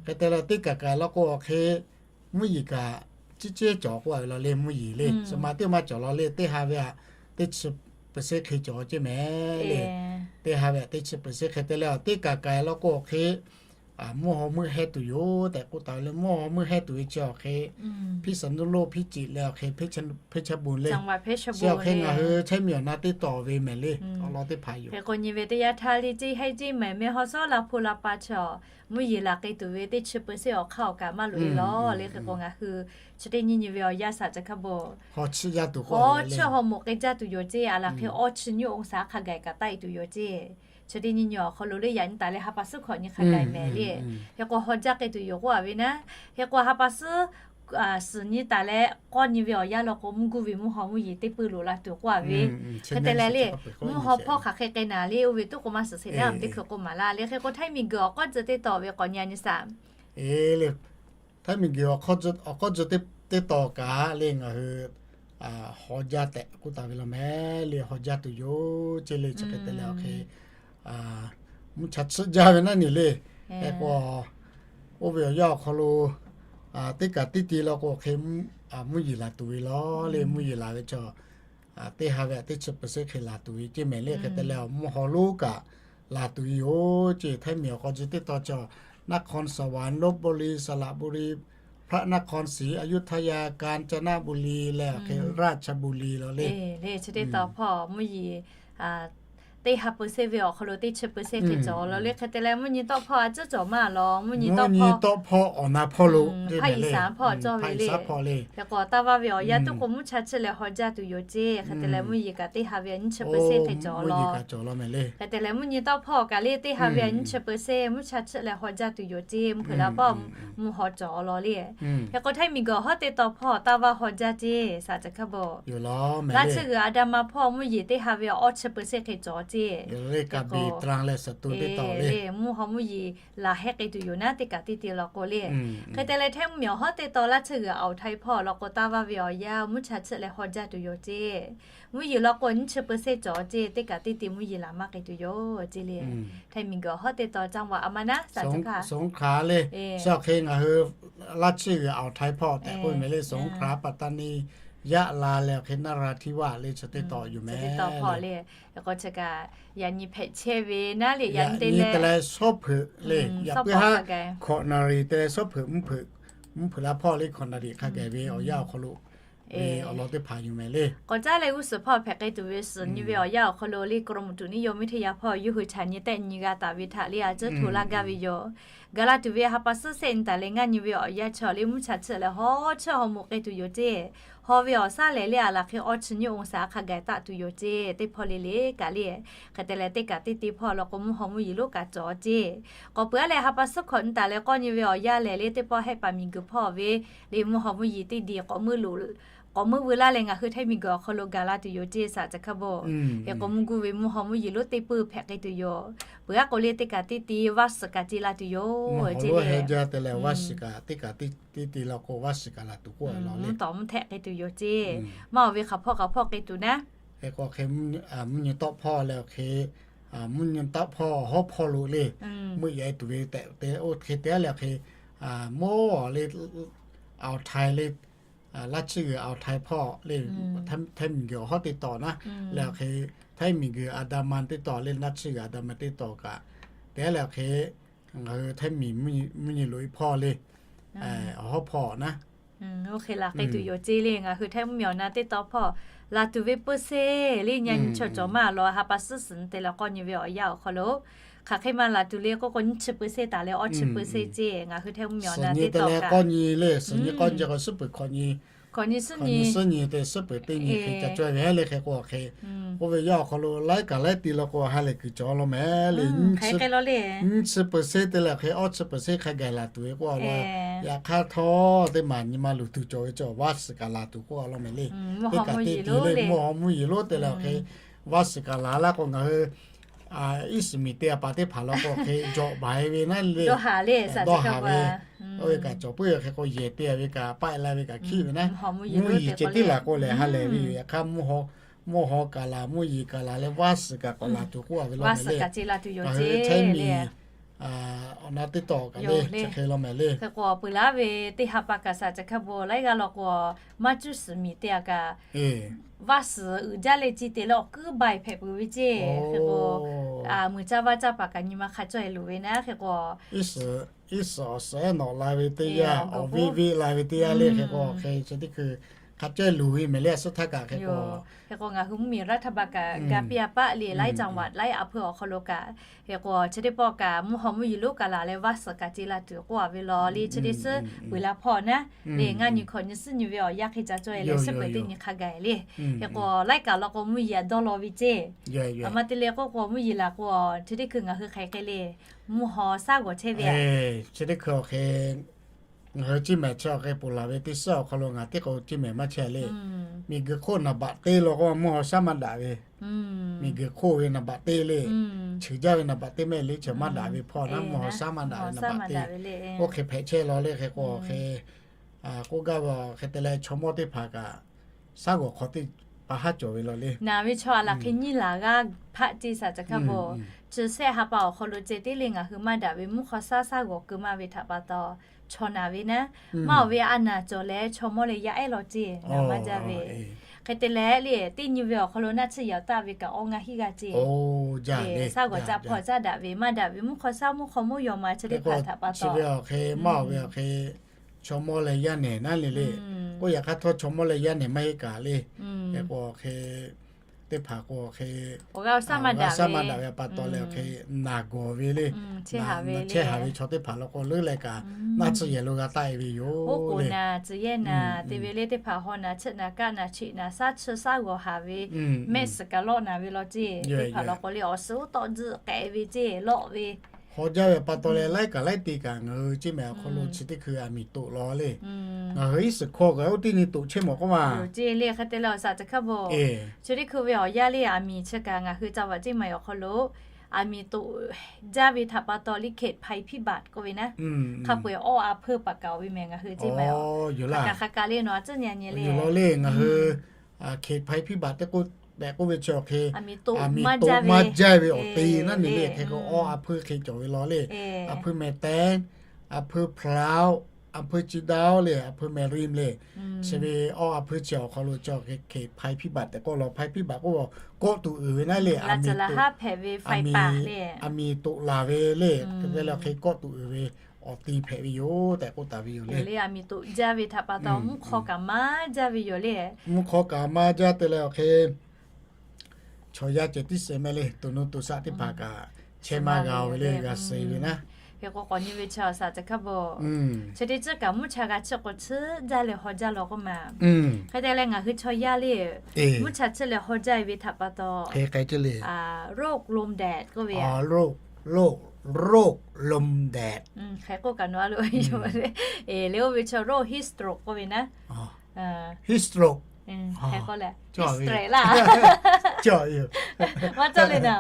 Hk'e te leh teˇ kaˬ kaˬ law k'o awˬ hk'e mvuhˇ yeˬ kaꞈ ciˉ ceˉ cawˬ k'oˆ a ve law le, mvuhˇ yeˬ le. Suhˍ ma teˇ maˇ cawˬ law le, teˇ ha ve htaꞈ teˇ chi percent hk'e cawˬ ceˇ mehˍ le. Teˇ ha ve htaꞈ teˇ chi percent hk'e te leh teˇ kaˬ kaˬ law k'o awˬ hk'e mvuhˇ haw meuˆ hehˇ tuˬ yoˬ tehꞈ k'oˆ taˍ ve le. Mvuhˇ haw meuˆ hehˇ tuˬ ve chi awˬ hk'e Hpiˇ saˍ nuˇ loˆ, Hpiˇ ciˍ leh awˬ hk'e Hpeˇ chehˇ bon le. Chi awˬ hk'e ngaˬ hui Htaiˇ miˬ awˬ na teˇ tawn ve mehˍ le. Awˬ lawn teˇ hpaˍ yoˬ. Hk'e k'o nyi ve teˇ yanˇ htaˇ le, ceˇ hehˇ ceˇ mehˍ mehˇ haw shawˉ la hpu la pa chaw mvuhˇ yeˬ laˬ k'ai tuˬ ve teˇ chi percent awˬ hk'aˇ awˬ kaꞈ maˇ loꞈ e law le. Hk'e k'o ngaˬ hui chi teˇ nyi nyi ve awˬ yanˇ shaˍ chi hk'a bon haw chiˆ haw moˍ k'ai jaˇ tuˬ yoˬ ceˇ. A laˬ hk'e awˇ chi nyiˇ องศา hk'a gaˬ kaꞈ taˆ e tuˬ yoˬ ceˇ. Chi teˇ nyi nyi awˬ hk'aw lo le yaꞈ nyi taˍ leh ha pa suhˉ hkawꞈ nyi hk'a gaˬ mehˍ le. Hk'e k'o haw jaˇ k'ai tuˬ yoˬ k'oˆ a ve naˉ, hk'e k'o ha pa suhˉ suhˍ nyi taˍ leh k'awˇ nyi ve awˬ yanˇ law k'o mvuhˇ guˇ ve mvuhˇ haw mvuhˇ yeˬ teˇ peuˇ loꞈ la tuˬ k'oˆ a ve. Hk'e te leh le, mvuhˇ haw hpawˇ hk'aˬ hk'e k'ai naˍ le, oˇ ve tuˉ k'o maˇ suhˍ sheˍ le, a teˇ hkui k'oˆ maˍ laˇ le. Hk'e k'o Htaiˇ miˬ guiˬ awˬ k'awˇ tcuh teˇ tawn ve k'awꞈ nyi a nyi shaˍ. Htaiˇ miˬ guiˬ awˬ k'awˇ tcuh teˇ tawn kaꞈ le ngaˬ hui haw jaˇ tehꞈ k'oˆ taˍ ve law mehˍ le. Haw jaˇ tuˬ yoˬ ceˇ le. Chi hk'e te leh awˬ hk'e mvuhˇ cha chiˆ jaˇ ve naˉ nyi le. Hk'e k'o oˇ ve awˬ yanˇ awˬ hk'aw lo teˇ kaꞈ teˇ ti law k'o hk'e mvuhˇ yeˬ laˬ tuˬ ve law le. Mvuhˇ yeˬ laˬ ve chaw teˇ ha ve htaꞈ teˇ chi percent hk'e laˬ tuˬ ve ceˇ mehˍ le. Hk'e te leh awˬ mvuhˇ haw lonˉ kaꞈ laˬ tuˬ ve yoˬ ceˇ. Htaiˇ miˬ awˬ k'awˇ tcuh teˇ tawn chaw นครสวรรค์ ลพบุรี สระบุรี พระนครศรีอยุธยา กาญจนบุรี leh awˬ hk'e ราชบุรี law le. Chi teˇ tawn hpawˇ mvuhˇ yeˬ teˇ ha percent ve awˬ hk'aw lo teˇ chi percent hk'e cawˬ law le. Hk'e te leh mvuhˇ nyi tawˆ hpawˇ a ciˉ cawˬ maˇ law. Mvuhˇ nyi tawˆ hpawˇ awˬ na hpawˇ lo, Hpaˇ Iˍsaˍ hpawˇ cawˇ ve le. Hk'e k'o taˇ vaˇ ve awˬ yanˇ tuˉ k'o mvuhˇ cha chiˆ leh haw jaˇ tuˬ yoˬ ceˇ. Hk'e te leh mvuhˇ yeˬ kaꞈ teˇ ha ve nyiˇ chi percent hk'e cawˬ law. Hk'e te leh mvuhˇ nyi tawˆ hpawˇ kaꞈ le teˇ ha ve nyiˇ chi percent mvuhˇ cha chiˆ leh haw jaˇ tuˬ yoˬ ceˇ. Mvuhˇ hpeuꞈ la pawˆ mvuhˇ haw cawˬ law le. Hk'e k'o Htaiˇ miˬ guiˬ awˬ hawˉ teˇ tawn hpawˇ taˇ vaˇ haw jaˇ ceˇ shaˍ chi hk'a bon. Laˇ chiˇ g'uiˬ a da ma hpawˇ mvuhˇ yeˬ teˇ ha ve awˇ chi percent hk'e cawˬ ceˇ. Mvuhˇ haw mvuhˇ yeˬ laˬ hehˆ k'ai tuˬ yoˬ naˉ teˇ kaꞈ teˇ ti law k'o le. Hk'e te leh Htaiˇ mvuhˇ miˬ awˬ hawˉ teˇ tawn laˇ chiˇ g'uiˬ awˬ htaiˇ hpawˇ law k'o taˇ vaˇ ve awˬ yanˇ mvuhˇ cha chiˆ leh haw jaˇ tuˬ yoˬ ceˇ. Mvuhˇ yeˬ law k'o nyiˇ chi percent cawˬ ceˇ. Teˇ kaꞈ teˇ ti mvuhˇ yeˬ laˬ maˇ k'ai tuˬ yoˬ ceˇ le. Htaiˇ miˬ guiˬ awˬ hawˉ teˇ tawn caˇ vaꞈ a ma naˉ shaˍ chi hk'a le. Chi awˬ hk'e ngaˬ hui laˇ chiˇ g'uiˬ awˬ htaiˇ hpawˇ tehꞈ k'oˆ ve mehˍ le. สงขลา ปัตตานี ยะลา leh awˬ hk'e นราธิวาส le chi teˇ tawn yoˬ mehˍ le. K'o chi kaꞈ yaꞈ nyi hpehꞈ chehˇ ve naˉ le, yaꞈ nyi te leh shawˉ hpeuꞈ le, yaꞈ puiˉ haˉ hkawꞈ naˍ riˍ te leh shawˉ hpeuꞈ mvuhˇ hpeuꞈ, mvuhˇ hpeuꞈ la hpawˇ le hkawꞈ naˍ riˍ hk'a gaˬ ve awˬ yanˇ awˬ hk'aw lo ve awˬ lawn teˇ hpaˍ yoˬ mehˍ le. K'awꞈ caˉ leh g'uˇ suhˍ hawˇ hpehꞈ k'ai tuˬ ve suhˍ nyi ve awˬ yanˇ awˬ hk'aw lo le กรมอุตุนิยมวิทยา hpawˇ yawˇ hui chaꞈ nyi tehˆ nyi g'a taˍ ve htaꞈ le a ciˉ hto laˇ gaˇ ve yoˬ. Gaˬ la tuˬ ve ha pa suhˉ shehˆ nyi taˍ leh ngaˇ nyi ve awˬ yanˇ chaw le mvuhˇ cha chiˆ leh haw chiˇ haw moˍ k'ai tuˬ yoˬ ceˇ. Haw ve awˬ shaˉ lehˬ le a laˬ hk'e awˇ chi nyiˇ องศา hk'a gaˬ taˆ tuˬ yoˬ ceˇ. Teˇ hpawˇ le le kaꞈ le. Hk'e te leh teˇ kaꞈ teˇ ti hpawˇ law k'o mvuhˇ haw mvuhˇ yeˬ lonˉ kaꞈ cawˬ ceˇ. K'awꞈ peuˬ a leh ha pa suhˉ hkawꞈ nyi taˍ leh k'awˇ nyi ve awˬ yanˇ lehˬ le teˇ pawˆ hehˆ paˍ miˬ guiˬ hpawˇ ve le mvuhˇ haw mvuhˇ yeˬ teˇ diˬ k'awꞈ meuˇ veu laˇ leh ngaˬ hui Htaiˇ miˬ guiˬ awˬ hk'aw lo gaˬ la tuˬ yoˬ ceˇ shaˍ chi hk'a bon. Hk'e k'o mvuhˇ guˇ ve mvuhˇ haw mvuhˇ yeˬ lonˉ teˇ peuˇ hpehꞈ k'ai tuˬ yoˬ. Peuˬ a k'o le teˇ kaꞈ teˇ ti vaˇ shiˍ kaꞈ ce la tuˬ yoˬ ceˇ le. Te leh vaˇ shiˍ kaꞈ teˇ kaꞈ teˇ ti law k'o vaˇ shiˍ kaꞈ laˬ tuˬ k'oˆ a law le. Mvuhˇ tawˍ mvuhˇ htehˆ k'ai tuˬ yoˬ ceˇ. Maˇ awˬ ve hk'aˬ hpawˇ hk'aˬ hpawˇ k'ai tuˬ naˉ. Hk'e k'o hk'e mvuhˇ nyi tawˆ hpawˇ leh awˬ hk'e mvuhˇ nyi tawˆ hpawˇ hawˉ hpawˇ lo le meuˆ yaꞈ e tuˬ ve tehꞈ te oˇ hk'e te leh awˬ hk'e mawˇ le awˬ htaiˍ le laˇ chiˇ g'uiˬ awˬ htaiˍ hpawˇ le Htaiˇ miˬ guiˬ awˬ hawˉ teˇ tawn naˉ leh awˬ hk'e Htaiˇ miˬ guiˬ อันดามัน teˇ tawn le laˇ chiˇ g'uiˬ อันดามัน teˇ tawn kaꞈ te leh awˬ hk'e ngaˬ hui Htaiˇ miˬ mvuhˇ nyi loꞈ e hpawˇ le awˬ hawˉ hpawˇ naˉ. Oˇ hk'e laˬ k'ai tuˬ yoˬ ceˇ le. Ngaˬ hui Htaiˇ mvuhˇ miˬ awˬ na teˇ tawn hpawˇ laˬ tuˬ ve peuˇ seˇ le nyi nyi chaw cawˬ maˇ law ha pa suhˉ suhˍ nyi te leh k'awˇ nyi ve awˬ yanˇ awˬ hk'aw lo hk'aˬ hk'e maˇ laˬ tuˬ le k'oˆ k'o nyiˇ chi peuˇ seˇ taˍ leh awˇ chi peuˇ seˇ ceˇ. Ngaˬ hui Htaiˇ mvuhˇ miˬ awˬ na teˇ tawn kaꞈ k'awˇ nyi le suhˍ nyi k'awˇ nyi k'o suhˉ peuˬ hkawꞈ nyi Hkawꞈ nyi suhˉ nyi te suhˉ peuˬ teˇ nyi hk'e ca cawˇ ve le hk'e k'o hk'e, oˇ ve yaˇ awˬ hk'aw lo laiˉ kaꞈ laiˉ te law k'o ha lehˬ kuiˬ cawˬ law mehˍ le. Nyiˇ chi peuˬ seˉ te leh awˬ hk'e awˇ chi peuˬ seˉ hk'a gaˬ laˬ tuˬ ve k'oˆ a law. Yaꞈ hk'aˇ htawˇ teˇ maˬ nyi ma luˬ tuˬ cawˬ ve cawˬ vaˇ suhˍ kaꞈ laˬ tuˬ k'oˆ a law mehˍ le. Teˇ kaꞈ teˇ te le mvuhˇ haw mvuhˇ yeˬ lonˉ te leh awˬ hk'e vaˇ suhˍ kaꞈ laˬ laˇ k'o ngaˬ hui iˉ suhˍ miˬ te a pa teˇ hpaˍ law k'o hk'e jawꞈ baˬ e ve naˉ le. Dawˇ haˍ ve oˇ ve kaꞈ cawˬ puiˉ ve hk'e k'o yehˬ te ve kaꞈ paˆ la ve kaꞈ hkiˆ ve naˉ, mvuhˇ yeˬ ceh tiˉ laˬ k'o lehˬ ha lehˬ ve yoˬ. Yaꞈ hk'aˇ mvuhˇ haw mvuhˇ haw kaꞈ laˬ mvuhˇ yeˬ kaꞈ laˬ leh vaˇ suhˍ kaꞈ k'awꞈ laˬ tuˬ k'oˆ a ve law mehˍ le. Ngaˬ hui chehˇ miˬ awˬ na teˇ tawˍ kaꞈ le chi hk'e law mehˍ le. Hk'e k'o peuˬ laˉ ve teˇ ha pa kaꞈ saˍ ca hk'a bvuhˬ laiˉ g'aˇ law k'o maˇ cuˇ suhˍ miˬ te a kaꞈ vaˇ suhˍ uiˍ jaˇ leh ci te leh awˬ kuiˉ baiˬ hpehꞈ peuˬ ve ceˇ. Hk'e k'o muiˬ caˇ vaˇ caˇ paˍ kaꞈ nyi ma hk'a cawˇ e luˬ ve naˉ hk'e k'o iˉ suhˍ awˬ suhˍ ehˉ nawꞈ la ve teˇ yanˇ, awˬ viˆ viˆ la ve teˇ yanˇ le hk'e k'o hk'e chi teˇ hkui hk'a cawˇ e luˬ ve mehˍ le. A suhˉ htaˇ kaꞈ hk'e k'o, hk'e k'o ngaˬ hui mvuhˇmiˬ raˇ htaˇ ba kaꞈ ga piˇ a paˆ le laiˉ caˍ vaꞈ laiˉ a hpui awˬ hk'aw lo kaꞈ hk'e k'o chi teˇ pawˆ kaꞈ mvuhˇ haw mvuhˇ yeˬ lonˉ kaꞈ laˬ leh vaˇ suhˍ kaꞈ ce la tuˬ k'oˆ a ve law le. Chi teˇ suhˉ peuˬ la hpawˇ naˉ le. Ngaˇ nyi hkawꞈ nyi suhˉ nyi ve awˬ yanˇ hk'e ca cawˇ e leh suhˉ peuˬ teˇ nyi hk'a gaˬ e le. Hk'e k'o laiˉ kaꞈ law k'o mvuhˇ yeˬ a dawˇ law ve ceˇ. Aˬ ma te leh k'oˆ k'o mvuhˇ yeˬ laˬ k'o chi teˇ hkui ngaˬ hui hk'aˬ hk'e le mvuhˇ haw shaˉ g'awˬ chehˇ ve a. Chi teˇ hkui awˬ hk'e ngaˬ hui ciˇ mehˍ chi awˬ hk'e ponˬ laˬ ve teˇ suhˉ awˬ hk'aw lo ngaˬ teˇ k'o ciˇ mehˍ maˇ chehˇ le. Miˬguiˬ hk'oˆ naˍ baꞈ teˇ law k'o mvuhˇ haw shaˉ maˇ daꞈ ve. Miˬguiˬ hk'oˆ ve naˍ baꞈ teˇ le, cheuˬ jaˇ ve naˍ baꞈ teˇ mehˆ le, cheuˬ maˇ daꞈ ve hpawˇ naˉ mvuhˇ haw shaˉ maˇ daꞈ ve naˍ baꞈ teˇ. Oˇ hk'e hpehꞈ chehˇ law le hk'e k'o hk'e k'oˆ gaˇ ve hk'e te leh chaw mawˇ teˇ hpaˍ kaꞈ shaˉ g'awˬ hk'aw teˇ pa haˉ cawˬ ve law le. Naˍ ve chaw a laˬ hk'e nyiˇ laˬ g'aˇ hpaˆ ceˇ saˍ ca hk'a bvuhˬ. Chi shehˆ ha pa awˬ hk'aw lo ceh tiˉ le ngaˬ hui maˇ daꞈ ve mvuhˇ haw shaˉ shaˉ g'awˬ keu maˇ ve htaꞈ pa taw chaw naˍ ve naˉ maˇ oˬ ve a naˍ cawˬ leh chaw mawˇ leh yaˇ ehˉ law ceˇ naˍ maˇ jaˇ ve. Hk'e te leh le teˇ nyi ve awˬ hk'aw lo naˆ tsuhˇ yaꞈ taˆ ve kaꞈ awˇ ngaˇ hiˆ g'aˇ ceˇ. Shaˉ g'awˬ caˇ hpawˇ caˇ daꞈ ve maˇ daꞈ ve mvuhˇ haw shaˉ mvuhˇ haw mawˇ yaw ma chi teˇ hpaˍ htaꞈ pa taw ve awˬ hk'e maˇ oˬ ve awˬ hk'e chaw mawˇ leh yaˇ nehˬ naˉ le le. K'oˆ yaꞈ hk'aˇ htawˇ chaw mawˇ leh yaˇ nehˬ maˇ heˆ kaꞈ le. Hk'e k'o hk'e teˇ hpaˍ k'o hk'e awˬ g'aˇ shaˉ maˇ daꞈ ve pa taw leh awˬ hk'e naˍ gawˬ ve le. Chehˇ haˍ ve chaw teˇ hpaˍ law k'o leuˉ leh kaꞈ naˆ tsuhˇ yehˬ lo g'a taˆ e ve yoˬ le. Tcuh yehˇ naˍ te ve le teˇ hpaˍ haw naˍ chiˆ naˍ kaˆ naˍ cheꞈ naˍ shaˉ tsuhˇ shaˉ g'awˬ haˍ ve mehˆ suhˍ kaꞈ lawˆ naˍ ve law ceˇ. Teˇ hpaˍ law k'o le awˬ suhˉ uˉ tawˆ tzuhˆ k'ai ve ceˇ lawˆ ve haw jaˇ ve pa taw leh laiˉ kaꞈ laiˉ te kaꞈ ngaˬ hui ceˇ mehˍ awˬ hk'aw lo chi teˇ hkui aˬ miˍ toꞈ law le. Ngaˬ hui iˉ suhˍ hkawˇ g'aˬ oˇ teˇ nyi toꞈ chehˇ mawˬ k'oˆ ma. Ceˇ le hk'e te leh awˬ shaˍ ca hk'a bvuhˬ chi teˇ hkui ve awˬ yanˇ le aˬ miˍ chi kaꞈ ngaˬ hui ca vaꞈ ceˇ mehˍ awˬ hk'aw lo aˬ miˍ toꞈ jaˇ ve htaꞈ pa taw le hk'e hpaiˍ hpiˇ baꞈ k'oˆ ve naˉ hk'a peu-eˬ awˇ a hpeuˇ paˍ kaꞈ oˬ ve mehˍ ngaˬ hui ceˇ mehˍ. Hk'aˬ kaꞈ hk'aˬ kaꞈ le nawˬ a tcuhˉ nyi nyi le le ngaˬ hui hk'e hpaiˍ hpiˇ baꞈ teˇ k'oˆ tehꞈ k'oˆ ve chi awˬ hk'e aˬ miˍ toꞈ maˇ jaˇ ve awˬ te naˉ ne le hk'e k'o awˇ a hpeuˇ hk'e cawˬ ve law le. A hpeuˇ mehˍ tehˉ, a hpeuˇ hpaˍ laoˆ, a hpeuˇ ciˇ daoˆ le, a hpeuˇ mehˍ rim le. Chi ve awˇ a hpeuˇ chi awˬ hk'aw lo chi awˬ hk'e hk'e hpaiˍ hpiˇ baꞈ tehꞈ k'oˆ law. Hpaiˍ hpiˇ baꞈ k'oˆ kawˆ tuˬ uiˍ ve naˉ le. Aˬ miˍ toꞈ laˬ ve le. Hk'e te leh hk'e kawˆ tuˬ uiˍ ve awˬ te hpehꞈ ve yoˬ tehꞈ k'oˆ taˍ ve yoˬ le. Aˬ miˍ toꞈ jaˇ ve htaꞈ pa taw mvuhˇ hk'aw kaꞈ maˇ jaˇ ve yoˬ le. Mvuhˇ hk'aw kaꞈ maˇ jaˇ te leh awˬ hk'e chaw yaˇ ceh tiˉ suh mehˍ le. Toꞈ nu toꞈ shaˆ teˇ hpaˍ kaꞈ chehˇ maˇ g'a ve le g'a suh ve naˉ. Hk'e k'o k'awꞈ nyi ve chi awˬ shaˍ ca hk'a bvuhˬ chi teˇ ceuˬ kaꞈ mvuhˇ cha g'a chiˇ k'o chiˇ jaˇ leh haw jaˇ law k'oˆ ma. Hk'e te leh ngaˬ hui chaw yaˇ le mvuhˇ cha chiˇ leh haw jaˇ ve htaꞈ pa taw hk'e te le โรคลมแดด k'oˆ ve โรค โรค โรคลมแดด hk'e k'oˆ kaꞈ nawˬ a lo yoˬ le. Eˬ le oˇ ve chaw โรค heat stroke k'oˆ ve naˉ. Heat stroke. Hk'e k'oˆ leh heat stroke laˇ. Maˇ cawˇ le naˉ.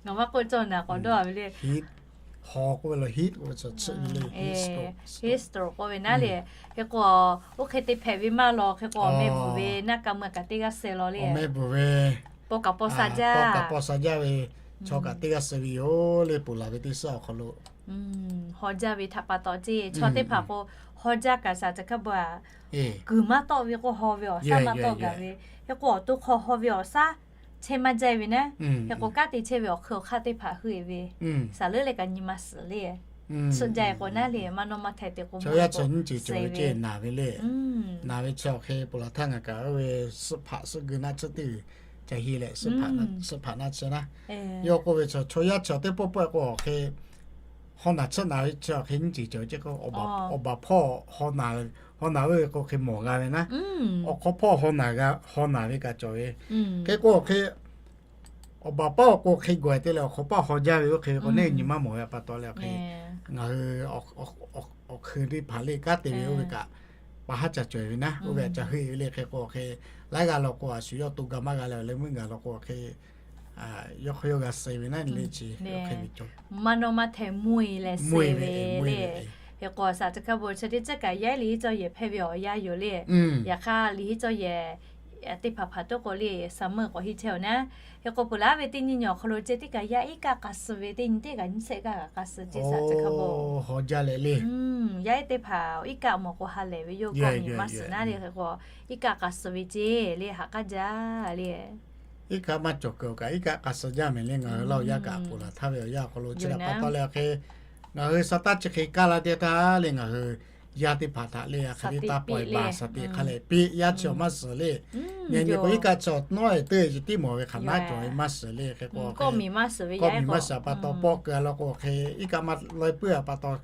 Ngaˬ maˇ k'oˆ cawˇ naˍ k'awꞈ dawˇ ve le. Heat, haw k'oˆ ve lo heat k'oˆ ve chaw chiˇ ve le. Heat stroke k'oˆ ve naˉ le. Hk'e k'o oˇ hk'e te hpehꞈ ve maˇ law. Hk'e k'o awˬ meh bvuhˬ ve naˆ ka meuˇ kaꞈ teˇ g'aˇ suh law le. Awˬ meh bvuhˬ ve paw kaꞈ paw sha jaˇ, paw kaꞈ paw sha jaˇ ve chaw kaꞈ teˇ g'aˇ suh ve yoˬ le. Ponˬ laˬ ve teˇ suhˉ awˬ hk'aw lo haw jaˇ ve htaꞈ pa taw ceˇ. Chaw teˇ hpaˍ k'o haw jaˇ kaꞈ shaˍ ca hk'a bvuhˬ a kuiˬ maˇ tawˆ ve k'o haw ve awˬ shaˉ maˇ tawˆ gaˬ ve. Hk'e k'o awˬ to hk'aw haw ve awˬ shaˉ chehˇ maˇ jaˇ ve naˉ. Hk'e k'o kanˉ te chehˇ ve awˬ hk'eun awˬ hk'aˇ teˇ hpaˍ heuˆ e ve shaˍ leuˉ leh kaꞈ nyi ma suhˍ le. Suhˆ jaˇ e k'o naˉ le maˇ nawˇ maˇ htaiˍ te k'o mawˇ yaˇ chaw nyiˇ ceuˬ cawˬ ve ceˇ naˍ ve le. Naˍ ve chi awˬ hk'e ponˬ laˬ htaˇ ngaˬ kaꞈ oˇ ve suhˆ hpaꞈ suhˆ geu naˆ tsuhˇ teˇ g'uiˬ ca hi leh suhˆ hpaꞈ naˆ tsuhˇ naˉ. Yawˇ k'oˆ ve chaw chaw yaˇ chi awˬ teˇ pawˆ pawˆ k'o awˬ hk'e haw naˬ tsuhˇ naˍ ve chi awˬ hk'e nyiˇ ceuˬ cawˬ ve ceˇ k'o awˬ baˬ hpawˇ haw naˬ Haw naˬ oˇ ve k'o hk'e mawˬ g'a ve naˉ. Awˬ hk'aw hpawˇ haw naˬ ve kaꞈ cawˬ ve. Hk'e k'o hk'e, awˬ baˬ paˉ awˬ k'o hk'e gawˬ te leh awˬ hk'aw paˉ haw jaˇ ve oˇ hk'e ve k'o, neˇ nyi maˇ mawˬ ve pa taw leh awˬ hk'e, ngaˬ hui awˬ hkui teˇ hpaˍ le kanˉ te ve oˇ ve kaꞈ pa haˉ ca cawˬ ve naˉ. Oˇ ve aꞈ ca hui ve le hk'e k'o hk'e, laiˉ g'aˇ law k'o a shu yawˇ to ga maˇ g'a leh awˬ leh meuˇ gaˬ law k'o hk'e, yawˇ hk'aw yawˇ g'a suh ve naˉ le chi. Maˇ nawˇ maˇ hteh mvuhˇ e leh suh ve le. Hk'e k'o shaˍ chi hk'a bo chi teˇ caˉ kaꞈ yaˇ liꞈ hiˉ cawˇ yehˬ hpehˇ ve awˬ yanˇ yoˬ le. Yaꞈ hk'aˇ liꞈ hiˉ cawˇ yehˬ teˇ hpaˍ hpaˍ toˉ k'o le, summer k'awꞈ hiˆ chehˇ-oˬ naˉ. Hk'e k'o peuˬ laˉ ve teˇ nyi nyi awˬ hk'aw lo ceh teˇ kaꞈ yaˇ iˉ kaˆ k'a suh ve teˇ nyi teˇ kaꞈ nyiˇ shehˆ g'aˇ kaꞈ k'a suh ceh shaˍ chi hk'a bo. Haw jaˇ leh le. Yaˇ iˉ teˇ hpaˍ iˉ kaˆ mawˬ k'o ha lehˬ ve yoˬ, kawˇ miˬ maˇ suhˍ naˉ le. Hk'e k'o iˉ kaˆ k'a suh ve ceh le, haꞈ k'aˉ jaˇ le. Iˉ kaˆ maˇ cawˬ kuiˬ awˬ kaꞈ iˉ kaˆ k'a suh jaˇ mehˍ le. Ngaˬ hui Laˇ huˍ yaˇ kaꞈ ponˬ laˬ htaˇ ve awˬ yanˇ awˬ hk'aw lo chi htaꞈ pa taw leh awˬ hk'e, ngaˬ hui sa taˇ chi hk'e kaˇ la te htaˇ le ngaˬ hui yaˇ teˇ hpaˍ htaꞈ le a hk'e le taˇ pawˍ baˬ shaˍ teꞈ hk'a leh piˇ yaˇ chi awˬ maˇ suhˍ le. Nyi nyi k'o iˉ kaˆ chi awˬ nawˉ e teˇ chi tiˉ mawˬ ve hk'aˬ naˉ cawˬ ve maˇ suhˍ le. Hk'e k'o hk'e kawˇ miˬ maˇ suhˍ pa taw pawˆ keu a law k'o hk'e, iˉ kaˆ maˇ laweh puiˉ a pa taw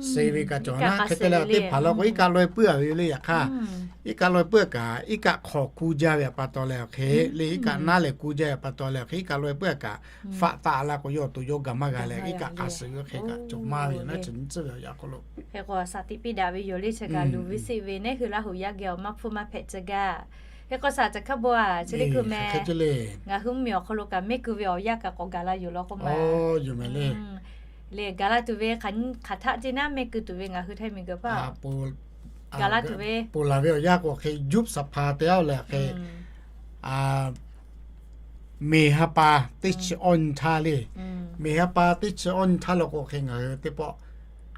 suh ve kaꞈ cawˬ naˉ. Hk'e te leh teˇ hpaˍ law k'o iˉ kaˆ laweh puiˉ a ve le. Yaꞈ hk'aˇ iˉ kaˆ laweh puiˉ a kaꞈ iˉ kaˆ hk'aw kuˇ jaˇ ve pa taw leh awˬ hk'e le, iˉ kaˆ naˉ leh kuˇ jaˇ ve pa taw leh awˬ hk'e iˉ kaˆ laweh puiˉ a kaꞈ faˆ taˆ la k'o yawˇ to yawˇ gaˬ maˇ g'a leh iˉ kaˆ k'a suh ve hk'e kaꞈ cawˬ maˇ ve yoˬ naˉ. Chi nyi tcuhˉ ve awˬ yanˇ hk'aw lo hk'e k'o shaˍ tiꞈ piˇ daꞈ ve yoˬ le. Chi kaꞈ luˬ ve siˆ ve neˉ hui Laˇ huˍ yaˇ geh awˬ maˇ hpfuhˇ maˇ hpehꞈ ceh gaˇ. Hk'e k'o shaˍ chi hk'a bo a chi teˇ hkui meh ngaˬ hui mvuhˇ miˬ awˬ hk'aw lo kaꞈ mehˆ keu ve awˬ yanˇ kaꞈ k'awꞈ gaˬ la yoˬ law k'o ma. Lehˬ gaˬ la tuˬ ve hk'aˬ htaˆ ceh naˉ mehˆ keu tuˬ ve ngaˬ hui Htaiˇ miˬguiˬ hpaˇ gaˬ la tuˬ ve ponˬ laˬ ve awˬ yanˇ k'o hk'e juˇ saˍ hpaˍ te aˉ leh hk'e miˬ ha pa teˇ chi awˇ nyi htaˇ le. Miˬ ha pa teˇ chi awˇ nyi htaˇ law k'o hk'e ngaˬ hui teˇ pawˆ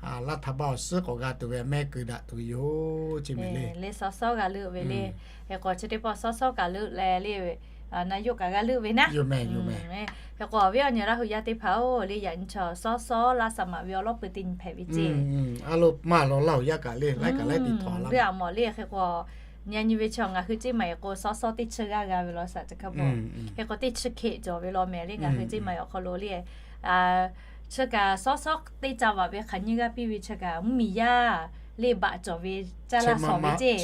laˇ htaꞈ baˆ awˬ suhˉ k'awꞈ g'a tuˬ ve mehˆ keu daꞈ tuˬ ve yoˬ ce mehˍ le. Lehˬ sawˉ sawˉ g'a leuˆ ve le. Hk'e k'o chi teˇ pawˆ sawˉ sawˉ kaꞈ leuˆ leh le, na yawˇ kaꞈ g'a leuˆ ve naˉ. Hk'e k'o awˬ viˉ awˬ nyi Laˇ huˍ yaˇ teˇ hpaˍ-oˬ le, yaꞈ nyi chaw sawˉ sawˉ laˇ saˍ maꞈ ve awˬ lawˉ pui teˇ nyi hpehꞈ ve ce. A lo maˇ law Laˇ huˍ yaˇ kaꞈ le laiˉ kaꞈ laiˉ tiꞈ htaw la ve a mawˬ le. Hk'e k'o nyi nyi ve chaw ngaˬ hui ceˇ maˬ e k'o sawˉ sawˉ teˇ chi g'aˇ g'a ve law shaˍ chi hk'a bo. Hk'e k'o teˇ chi hk'e cawˬ ve law mehˍ le ngaˬ hui ceˇ maˬ e awˬ hk'aw lo le. Chi kaꞈ sawˉ sawˉ teˇ ca vaꞈ ve hk'aˬ nyiˇ g'aˇ piˇ ve chi kaꞈ mvuhˇ miˬ yaˇ le baꞈ cawˬ ve caˇ laˇ shawˍ ve ceˇ.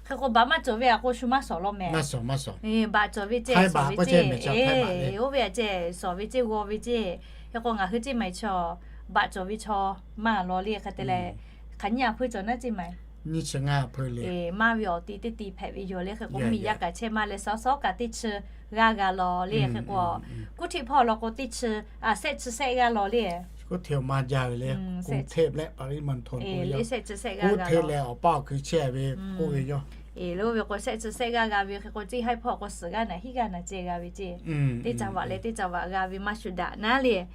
Hk'e k'o baꞈ maˇ cawˬ ve a k'o shu maˇ shawˍ law mehˍ. Baꞈ cawˬ ve ceˇ, shawˍ ve ceˇ, oˇ ve a ceˇ shawˍ ve ceˇ g'aw ve ceˇ. Hk'e k'o ngaˬ hui ceˇ maˬ e chaw baꞈ cawˬ ve chaw maˇ law le hk'e te leh, hk'aˬ nyiˇ a hpeuˇ cawˬ naˉ ceˇ maˬ e maˇ ve awˬ ti teˇ ti hpehꞈ ve yoˬ le. Hk'e k'o mvuhˇ miˬ yaˇ kaꞈ chehˇ maˇ leh sawˉ sawˉ kaꞈ teˇ chi g'aˇ g'a law le. Hk'e k'o kuˇ hteˆ hpawˇ law k'o teˇ chi, shehˆ chi shehˆ g'aˇ law le. Kuˇ hteˆ maˇ jaˇ ve le. Kuˇ hteˆ leh paˍ liˇ maˇ hto le, shehˆ chi shehˆ g'aˇ g'a leh awˬ paˇ awˬ hkui chehˇ ve k'oˆ ve yoˬ. Eˬ, lo ve k'o shehˆ chi shehˆ g'aˇ g'a ve hk'e k'o ceˇ haiˉ hpawˇ k'o suhˍ g'aˇ naˍ hiˉ g'aˇ naˍ ceh g'a ve ceˇ. Teˇ ca vaꞈ leh teˇ ca vaꞈ g'a ve maˇ shu daꞈ naˉ le.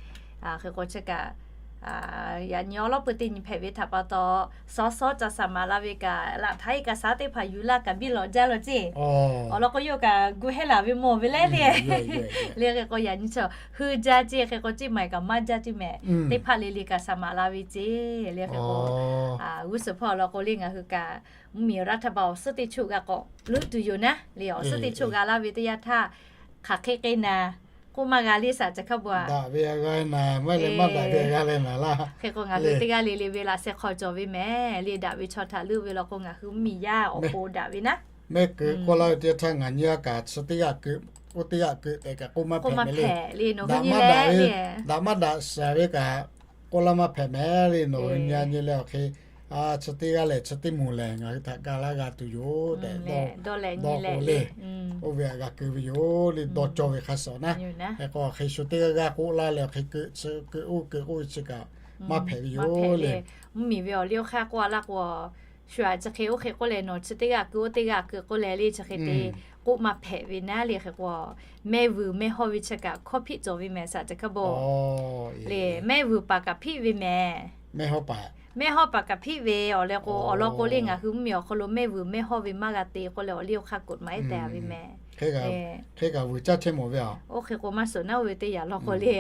Hk'e k'o chi kaꞈ yaꞈ nyi awˬ lawˉ pui teˇ nyi hpehꞈ ve htaꞈ pa taw, sawˉ sawˉ ca saˍ maꞈ la ve kaꞈ laꞈ htaˇ iˉ kaꞈ shaˉ teˇ hpaˍ yuˬ laˇ kaꞈ biˇ lawꞈ jaˇ law ceˇ. Awˬ lawn k'o yawˇ kaꞈ gu hehˉ laˬ ve mawˬ ve leh le. Le hk'e k'o yaꞈ nyi chaw hui jaˇ ceˇ. Hk'e k'o ceˇ maˬ e kaꞈ maˇ jaˇ ceˇ mehˍ. Teˇ hpaˍ le le kaꞈ saˍ maꞈ la ve ceˇ. Le hk'e k'o g'uˇ suhˍ hpawˇ law k'o le ngaˬ hui kaꞈ mvuhˇ miˬ raˇ htaˇ ba awˬ suhˉ teˇ choˆ g'a k'awꞈ leuˉ tuˬ yoˬ naˉ le. Awˬ suhˉ teˇ choˆ g'a laˇ ve teˇ yanˇ htaˇ hk'aˬ hk'e k'e naˍ k'oˆ maˇ g'a le shaˍ chi hk'a bo a. Daꞈ ve g'a naˍ maˇ leh maˇ daꞈ ve g'a leh naˍ laˇ. Hk'e k'o ngaˬ hui teˇ g'aˇ le le ve laꞈ sheh hk'aw cawˬ ve mehˍ le. Daꞈ ve chaw htaꞈ leuˆ ve law k'o ngaˬ hui mvuhˇ miˬ yaˇ awˬ pon daꞈ ve naˉ. Mehˆ keu k'oˆ laˇ ve teˇ htaˇ ngaˬ nyi a kaꞈ chi teˇ g'aˇ keu, oˇ teˇ g'aˇ keu tehꞈ kaꞈ k'oˆ maˇ hpehꞈ mehˍ le. Daꞈ maˇ daꞈ ve, daꞈ maˇ daꞈ shaˍ ve kaꞈ k'oˆ laˇ maˇ hpehꞈ mehˍ le. Nawˬ hui nyi a nyi leh awˬ hk'e chi teˇ g'aˇ lehˬ chi teˇ moˍ lehˬ ngaˬ hui htaꞈ ga laˇ g'a tuˬ yoˬ tehꞈ dawˇ k'o le. Oˇ ve htaꞈ g'a keu ve yoˬ le dawˇ cawˇ ve hk'a shuˍ naˉ. Hk'e k'o hk'e shu teˇ g'aˇ g'aˇ k'oˆ laˇ leh hk'e keu chi keu oˇ keu k'oˆ ve chi kaꞈ maˇ hpehꞈ ve yoˬ le. Mvuhˇ miˬ ve awˬ liˇ awˬ hk'aˇ k'oˆ a laˇ k'o shu a chi hk'e oˇ hk'e k'oˆ leh nawˬ chi teˇ g'aˇ keu oˇ teˇ g'aˇ keu k'oˆ leh le chi hk'e te k'oˆ maˇ hpehꞈ ve naˉ le. Hk'e k'o mehˆ vuiˬ mehˆ hawˇ ve chi kaꞈ hkawˇ hpiˆ cawˬ ve mehˍ shaˍ chi hk'a bo le. Mehˆ vuiˬ paˍ kaꞈ hpiˆ ve mehˍ. Mehˆ hawˇ paˍ kaꞈ hpiˆ ve awˬ leh k'o awˬ lawn k'o le ngaˬ hui mvuhˇ miˬ awˬ hk'aw lo mehˆ vuiˬ mehˆ hawˇ ve maˇ g'a te k'oˆ leh awˬ liˇ awˬ hk'aˇ กฎหมาย tehꞈ a ve mehˍ. Hk'e kaꞈ vuiˬ caˇ chehˇ mawˬ ve a. Oˇ hk'e k'o maˇ suhˍ naˉ oˇ ve teˇ yanˇ law k'o le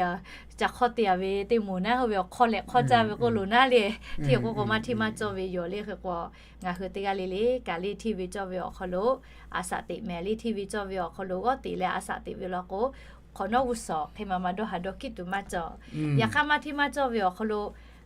ca hk'awˇ te a ve teˇ moˍ naˉ oˇ ve awˬ hk'aw lehˬ hk'awˇ caˇ ve k'oˆ lo naˉ le. Hteˇ k'oˆ k'o maˇ hteˇ maˇ cawˇ ve yoˬ le. Hk'e k'o ngaˬ hui teˇ g'aˇ le le kaꞈ le hteˇ ve cawˇ ve awˬ hk'aw lo a shaꞈ teꞈ mehˍ le hteˇ ve cawˇ ve awˬ hk'aw lo g'awˇ te leh a shaꞈ teꞈ ve law k'o hk'awꞈ nawˉ g'uˇ suhˍ hk'e maˬ maˬ dawˇ haˍ dawˇ hkiˉ tuˬ maˇ cawˬ. Yaꞈ hk'aˇ maˇ hteˇ maˇ cawˇ ve awˬ hk'aw lo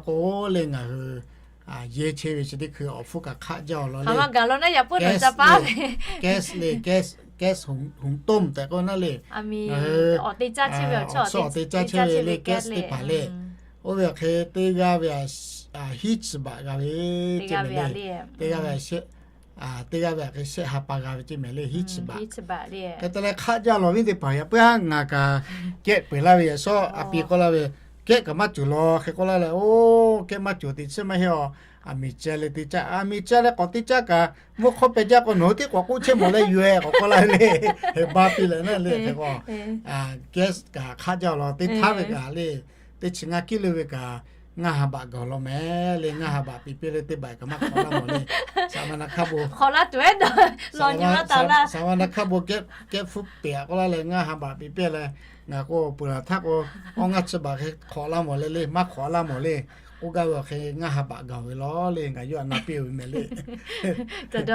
law k'o le ngaˬ hui yehˇ chehˇ ve chi teˇ hkui awˬ hpfuhˇ kaꞈ hk'aˆ jaˇ-oˬ law le. Gas le, gas, gas hung, hung ต้ม tehꞈ k'oˆ naˉ le. Ngaˬ hui awˬ suhˉ awˬ te caˇ chehˇ ve le gas teˇ hpaˍ le. Oˇ ve awˬ hk'e teˇ g'aˇ ve hiˉ chi baꞈ g'a ve, teˇ g'aˇ ve, teˇ g'aˇ ve hk'e shehˆ ha pa g'a ve ceˇ mehˍ le, hiˉ chi baꞈ. Hk'e te leh hk'aˆ jaˇ law viˉ teˇ hpaˍ yaꞈ puiˉ haˉ ngaˬ kaꞈ kehˆ peuˬ laˇ ve yaꞈ shawˉ a pi k'oˆ laˇ ve, kehˆ kaꞈ maˇ cawˬ law hk'e k'oˆ laˇ leh, oˇ kehˆ maˇ cawˬ teꞈ chiˉ maˇ heˆ-oˬ. Aˬ miˍ ca leh teˇ caˇ, aˬ miˍ ca leh k'awꞈ teˇ caˇ kaꞈ mvuhˇ hk'awˇ peh jaˇ k'o nawˬ hui teˇ k'awꞈ k'oˆ chehˇ mawˬ leh yoˬ-eh k'awꞈ k'oˆ laˇ ve le. Hk'e ba piˇ leh naˉ le hk'e k'o, gas kaꞈ hk'aˆ jaˇ law teˇ htaˇ ve kaꞈ le, teˇ chi ngaˇ kiˉ le ve kaꞈ ngaˇ ha baꞈ gaˬ law mehˍ le, ngaˇ ha baꞈ piˇ piˇ le, teˇ baꞈ kaꞈ maˇ hk'awꞈ laˇ mawˬ le. Saˍ laꞈ ma na hk'aˇ bon, saˍ laꞈ ma na hk'aˇ bon kehˉ hpfuhˆ pehˍ k'oˆ laˇ leh ngaˇ ha baꞈ piˇ laˇ ve, ngaˇ ha baꞈ piˇ piˇ leh, ngaˬ k'o peuˬ laˬ htaˇ k'o, awˇ ngaˇ chi baꞈ hk'e hk'awꞈ laˇ mawˬ le le, maˇ hk'awꞈ laˇ mawˬ le. K'oˆ gaˇ ve awˬ hk'e ngaˇ ha baꞈ gaˬ ve law le, ngaˬ yawˇ htaꞈ na piˇ ve mehˍ le. Hk'e te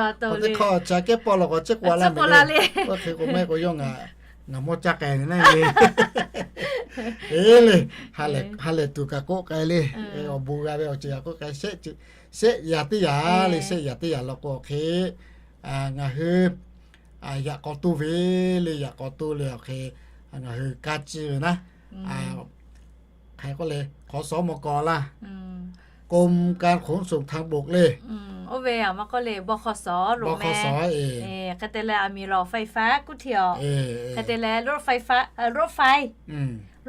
hk'aˇ chi kehˉ pawˆ law k'o, chi k'o a laˇ mehˍ le. Oˇ hk'e k'o mehˆ k'o yawˇ ngaˬ, ngaˬ mawˇ caˇ k'ai ve naˉ le. Eˬ le, ha lehˬ tuˬ kaꞈ k'oˆ k'ai le. Awˬ bon g'a ve awˬ ceuˬ kaꞈ k'oˆ k'ai, shehˆ yaꞈ teˇ yaꞈ le, shehˆ yaꞈ teˇ yaꞈ law k'o awˬ hk'e, ngaˬ hui yaꞈ k'aw toˇ ve le, yaꞈ k'aw toˇ le awˬ hk'e, ngaˬ hui kaˇ ciˇ ve naˉ, hk'e k'oˆ le, ขสมก laˇ, กรมการขนส่งทางบก le, oˇ ve bawˇ hk'aw sawˉ lo meh. Hk'e te leh aˬ miˍ lawˬ ไฟฟ้า kuˇ htiꞈ awˬ, hk'e te leh รถไฟฟ้า รถไฟ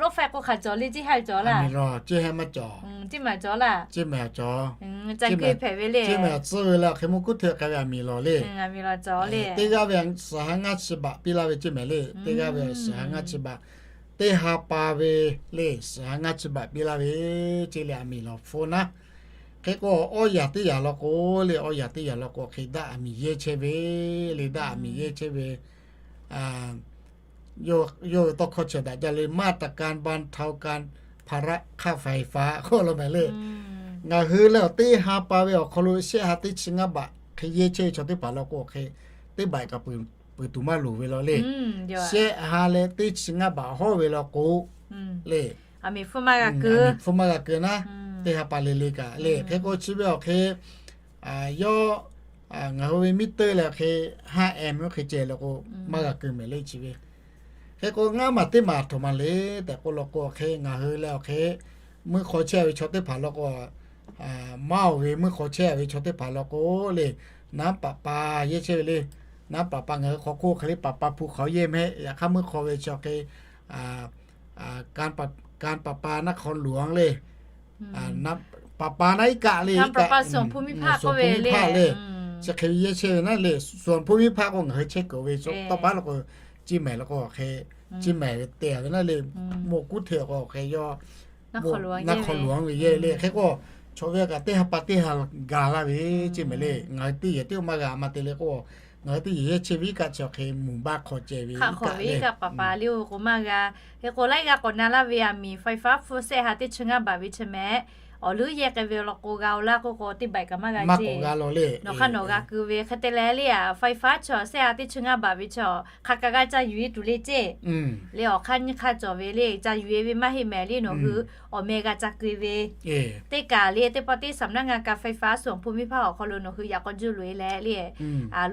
รถไฟ k'o hk'aˬ cawˬ le, ceˇ ha cawˬ laˇ. Ceˇ ha maˇ cawˬ, ceˇ mehˍ cawˬ laˇ. Ceˇ mehˍ cawˬ, ceˇ mehˍ tcuhˇ ve le, ceˇ mehˍ tcuhˇ ve le, hk'e mawˇ kuˇ htiꞈ k'ai ve aˬ miˍ lawˬ le. Teˇ g'aˇ ve suhˍ ha ngaˇ chi baꞈ piˇ laˇ ve ceˇ mehˍ le. Teˇ g'aˇ ve suhˍ ha ngaˇ chi baꞈ, teˇ ha pa ve le, suhˍ ha ngaˇ chi baꞈ piˇ laˇ ve ceˇ le, aˬ miˍ lawˬ hpfuhˇ naˉ. Hk'e k'o awˇ yaꞈ teˇ yaꞈ law k'o le, awˇ yaꞈ teˇ yaꞈ law k'o hk'e daˆ aˬ miˍ yehˇ chehˇ ve le, daˆ aˬ miˍ yehˇ chehˇ ve. Yawˇ ve tawˇ hkawˇ chi daꞈ jaˇ le, มาตรการบรรเทาการภาระค่าไฟฟ้า k'oˆ law mehˍ le. Ngaˬ hui leh awˬ teˇ ha pa ve awˬ hk'aw lo shehˆ ha teˇ chi ngaˇ baꞈ hk'e yehˇ chehˇ ve chaw teˇ hpaˍ law k'o hk'e, teˇ baꞈ kaꞈ peuˬ tuˬ maˇ loˍ ve law le. Shehˆ ha leh teˇ chi ngaˇ baꞈ hawˇ ve law k'o le, aˬ miˍ hpfuhˇ maˇ g'a keu naˉ, teˇ ha pa le le kaꞈ le. Hk'e k'o chi ve awˬ hk'e yawˇ ngaˬ hui ve มิเตอร์ leh awˬ hk'e ห้าแอมป์ oˇ hk'e ceh law k'o, maˇ g'a keu mehˍ le chi ve. Hk'e k'o ngaˇ maˬ teˇ maˬ aˬ htoꞈ ma le tehꞈ k'oˆ law k'o hk'e, ngaˬ hui leh awˬ hk'e meuˇ hk'aw chehˇ ve chaw teˇ hpaˍ law k'o, maˇ oˬ ve meuˇ hk'aw chehˇ ve chaw teˇ hpaˍ law k'o le, naˉ paˍ pa yehˇ chehˇ ve le. Naˉ paˍ pa ngaˬ hui hk'aw hk'oˆ hk'e le, paˍ pa hpu hk'aw yehˇ mehˍ. Yaꞈ hk'aˇ meuˇ hk'aw ve chi awˬ hk'e การประปา นครหลวง le, ประปา naˉ iˉ kaˆ le, สุขภูมิภาค le, chi hk'e ve yehˇ chehˇ ve naˉ le. ส่วนภูมิภาค k'o ngaˬ hui chehˇ kuiˬ ve tawˇ paˉ law k'o, ceˇ mehˍ law k'o awˬ hk'e, ceˇ mehˍ ve te ve naˉ le. Mawˇ kuˇ htiꞈ k'o awˬ hk'e yawˇ นครหลวง ve yehˇ le. Hk'e k'o chaw ve kaꞈ teˇ ha pa teˇ ha gaˬ laˇ ve ceˇ mehˍ le. Ngaˬ hui teˇ yehˬ teˇ maˇ g'a maˇ te le k'o, ngaˬ hui teˇ yehˬ yehˇ chehˇ ve iˉ kaˆ chi awˬ hk'e mvuhˇ baˆ hk'aw ceh ve iˉ kaˆ le, paˍ pa le oˇ ve k'o maˇ g'a. Hk'e k'o laiˉ g'aˇ k'awꞈ na laˇ ve aˬ miˍ ไฟฟ้า hpfuhˇ shehˆ ha teˇ chi ngaˇ baꞈ ve chi mehˍ. Awˬ leuˉ yehˇ k'ai ve law k'o g'a oˬ laˇ k'oˆ k'o, teˇ baꞈ kaꞈ maˇ g'a ceˇ. Nawˬ hk'aˇ nawˬ g'a keu ve hk'e te leh le, aˬ ไฟฟ้า chi shehˆ ha teˇ chi ngaˇ baꞈ ve chi hk'aˬ kaꞈ g'a ca yuˬ e tuˬ le ceˇ. Le awˬ hk'aˇ nyiˇ hk'aˇ cawˬ ve le, ca yuˬ e ve maˇ heˆ mehˍ le, nawˬ hui awˬ meh g'a ca keu ve teˇ kaꞈ le, teˇ pawˆ teˇ สำนักงานการไฟฟ้าส่วนภูมิภาค awˬ hk'aw lo nawˬ hui yaꞈ k'aw juˇ loꞈ e leh le,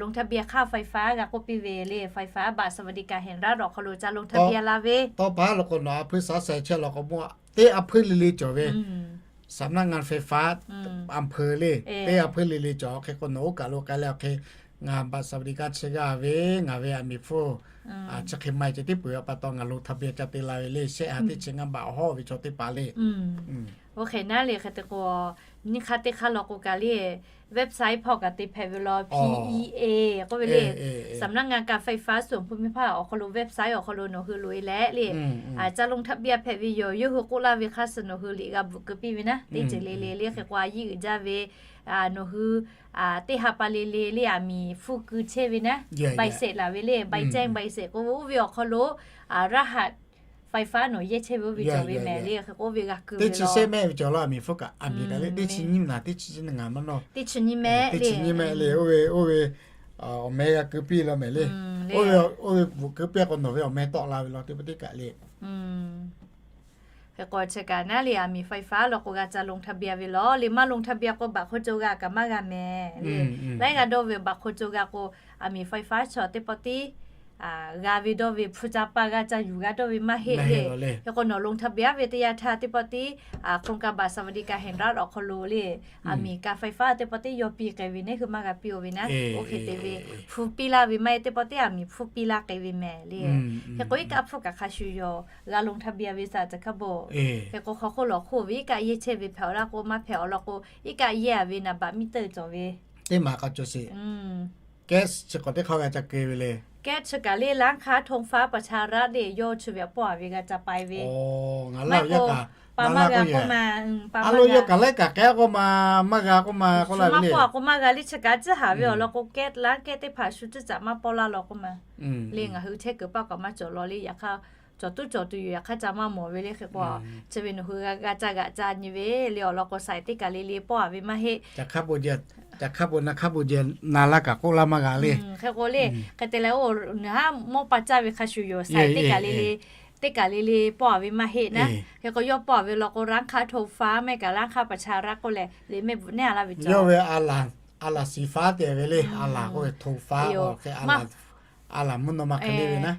ลงทะเบียน ค่าไฟฟ้า g'a k'oˆ piˇ ve le, ไฟฟ้าบัตรสวัสดิการแห่งรัฐ awˬ hk'aw lo ca ลงทะเบียน la ve. Tawˇ paˉ law k'o nawˬ a hpuiˇ shaˉ sheh chehˇ law k'o mawˇ teˇ a hpuiˇ le le cawˬ ve สำนักงานไฟฟ้า อำเภอ le, teˇ a hpuiˇ le le cawˬ. Hk'e k'o nawˬ oˇ kaˬ lo k'ai leh awˬ hk'e ngaˬ บัตรสวัสดิการ chi g'a ve, ngaˬ ve aˬ miˍ hpfuhˇ chi hk'e maˇ ceh teˇ peuˬ a pa taw ngaˬ ลงทะเบียน ca te la ve le, shehˆ ha teˇ chi ngaˇ baꞈ hawˇ ve chaw teˇ hpaˍ le. Oˇ hk'e naˉ le, hk'e te k'o nyiˇ hk'aˇ teˇ hk'aˇ law k'o kaꞈ le, website hpawˇ kaꞈ te hpehꞈ ve law, P E A k'oˆ ve le, สำนักงานการไฟฟ้าส่วนภูมิภาค awˬ hk'aw lo website awˬ hk'aw lo nawˬ hui loꞈ e leh le, ca ลงทะเบียน hpehꞈ ve yoˬ. Yawˇ hui k'oˆ laˇ ve hk'aˇ suh nawˬ hui liꞈ g'a bvuhꞈ keu piˇ ve naˉ, teˇ ceuˬ le le le. Hk'e k'o a yiˇ uiˍ jaˇ ve nawˬ hui teˇ ha pa le le le aˬ miˍ hpfuhˇ keu chehˇ ve naˉ, ใบเสร็จ laˬ ve le, ใบแจ้ง ใบเสร็จ k'oˆ ve, oˇ ve awˬ hk'aw lo รหัสไฟฟ้า nawˬ yehˇ chehˇ ve oˇ ve cawˬ ve mehˍ le. Hk'e k'o oˇ ve g'a keu ve le. Teˇ chi shehˆ mehˆ ve cawˬ laˇ, aˬ miˍ hpfuhˇ kaꞈ aˬ miˍ kaꞈ le, teˇ chi nyiˇ naˍ, teˇ chi nyiˇ naˍ maˇ nawˇ, teˇ chi nyiˇ mehˆ le, oˇ ve, oˇ ve awˬ meh g'a keu piˇ law mehˍ le. Oˇ ve, oˇ ve bvuhꞈ keu piˇ k'o nawˬ ve awˬ meh tawˆ la ve law, teˇ pawˆ teˇ kaꞈ le. Hk'e k'o chi kaꞈ naˉ le, aˬ miˍ ไฟฟ้า law k'o g'a ca ลงทะเบียน ve law le, maˇ ลงทะเบียน k'o baꞈ hk'oˆ co g'a kaꞈ maˇ g'a mehˍ le. Laiˉ g'a dawˇ ve baꞈ hk'oˆ co g'a k'o, aˬ miˍ ไฟฟ้า chaw teˇ pawˆ tiˉ g'a ve dawˇ ve hpu ca pa g'a ca yuˬ g'a dawˇ ve maˇ heˆ le. Hk'e k'o nawˬ ลงทะเบียน ve teˇ yanˇ htaˇ teˇ pawˆ tiˉ โครงการบัตรสวัสดิการแห่งรัฐ awˬ hk'aw lo le, aˬ miˍ การไฟฟ้า teˇ pawˆ tiˉ yawˇ piˇ k'ai ve neˉ hui maˇ g'a piˇ oˬ ve naˉ, oˇ hk'e te ve hpu piˇ laˇ ve maˇ heˆ, teˇ pawˆ tiˉ aˬ miˍ hpfuhˇ piˇ laˇ k'ai ve mehˍ le. Hk'e k'o iˉ kaˆ hpfuhˇ kaꞈ hk'a shuˍ yoˬ, g'a ลงทะเบียน ve saˍ caˬ hkaˇ bon. Hk'e k'o hk'aw hk'oˆ lawˬ hk'oˆ ve iˉ kaˆ yehˇ chehˇ ve hpehꞈ awˬ laˇ k'o, maˇ hpehꞈ awˬ lawn k'o, iˉ kaˆ yehˇ ve naˍ baꞈ มิเตอร์ cawˬ ve teˇ maˬ k'a cawˬ sheˍ. Gas chi k'awꞈ teˇ hk'aˇ g'a ca keu ve le. Gas chi kaꞈ le, ร้านค้าธงฟ้าประชารัฐ le, yawˇ chi ve awˬ pawˆ a ve g'a ca pai ve. Ngaˬ laˇ yaˇ kaꞈ Pa maˇ g'a k'oˆ ma, a lo yawˇ kaꞈ laiˉ kaꞈ k'ai k'oˆ ma, maˇ g'a k'oˆ ma k'oˆ laˇ ve le. Maˇ pawˆ k'o maˇ g'a le, chi kaꞈ tcuhˉ haˍ ve awˬ lawn k'o, kehˉ laˇ kehˉ teˇ hpaˍ shu tcuhˉ caꞈ maˇ pawˆ laˇ law k'oˆ ma. Le ngaˬ hui chehˇ kuiˬ paˆ k'awꞈ maˇ cawˬ law le, yaꞈ hk'aˇ cawˬ tuˉ cawˬ tuˬ yoˬ, yaꞈ hk'aˇ ca maˇ mawˬ ve le hk'e k'o, chi ve nawˬ hui g'a caˇ g'aꞈ ca nyi ve le awˬ lawn k'o, saiˍ teˇ kaˬ le le pawˆ a ve maˇ heˆ. Caꞈ hk'aˇ bon na hk'aˇ bon jehˬ na laˇ kaꞈ k'oˆ laˇ maˇ g'a le. Hk'e k'o le, hk'e te leh oˇ naˬ haˉ mawˇ pa caˇ ve hk'a shuˍ yoˬ, saiˍ teˇ kaˬ le le, teˇ kaˬ le le pawˆ a ve maˇ heˆ naˉ. Hk'e k'o yawˇ pawˆ a ve law k'o, ร้านค้าโทรฟ้า mehˆ kaꞈ ร้านค้าประชารัฐ k'oˆ leh le mehˆ bvuhꞈ neˉ a laˇ ve cawˬ. Yawˇ ve a laˬ, a laˬ สีฟ้า te ve le, a laˬ k'oˆ ve โทรฟ้า a, a laˬ mvuhˇ naw ma hk'e le ve naˉ.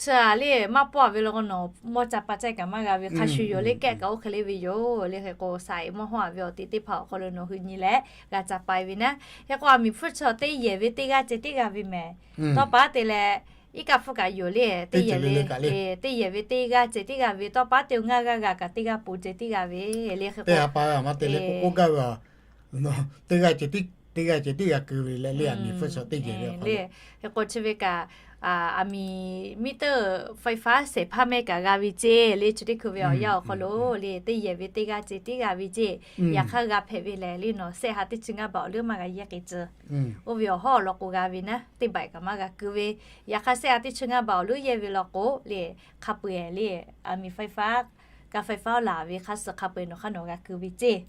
Chi a le maˇ pawˆ a ve law k'o, nawˬ mawˇ ca pa caˇ kaꞈ maˇ g'a ve hk'a shuˍ yoˬ le, kehˉ kaꞈ oˇ hk'e le ve yoˬ le. Hk'e k'o saiˍ mawˇ hawˇ a ve awˬ te teˇ hpaˍ awˬ hk'aw lo nawˬ hui nyi leh g'a ca pai ve naˉ. Hk'e k'o aˬ miˍ hpfuhˇ chaw teˇ yehˬ ve teˇ g'aˇ ceh tiˉ g'a ve mehˍ. Tawˇ pa te leh iˉ kaˆ hpfuhˇ kaꞈ yoˬ le, teˇ yehˬ ve, teˇ yehˬ ve teˇ g'aˇ ceh tiˉ g'a ve, tawˇ pa te ngaˇ g'aˇ g'a kaꞈ teˇ g'aˇ po ceh tiˉ g'a ve le. Hk'e k'o te ha pa ve aˬ ma te le k'oˆ k'oˆ gaˇ ve a, teˇ g'aˇ ceh tiˉ, teˇ g'aˇ ceh tiˉ g'a keu ve leh le, aˬ miˍ hpfuhˇ chaw teˇ yehˬ ve le. Hk'e k'o chi ve kaꞈ aˬ miˍ มิเตอร์ไฟฟ้า sehˍ hpaˇ mehˆ kaꞈ g'a ve ceˇ le, chi teˇ hkui ve awˬ yanˇ awˬ hk'aw lo le, teˇ yehˬ ve teˇ g'aˇ ceh tiˉ g'a ve ceˇ. Yaꞈ hk'aˇ g'a hpehꞈ ve lehˬ le, nawˬ sehˆ ha teˇ chi ngaˇ baˬ awˬ leuˉ maˇ g'a yehˇ k'e tcuh. Oˇ ve awˬ hawˉ awˬ lawn k'o g'a ve naˉ, teˇ baˬ kaꞈ maˇ g'a keu ve. Yaꞈ hk'aˇ sehˆ ha teˇ chi ngaˇ baˬ awˬ leuˉ yehˇ ve law k'o le, hk'a peu eˬ le, aˬ miˍ ไฟฟ้า kaꞈ ไฟฟ้า laˬ ve hk'a suh hk'a peu eˬ nawˬ hk'aˇ nawˬ g'a keu ve ceˇ.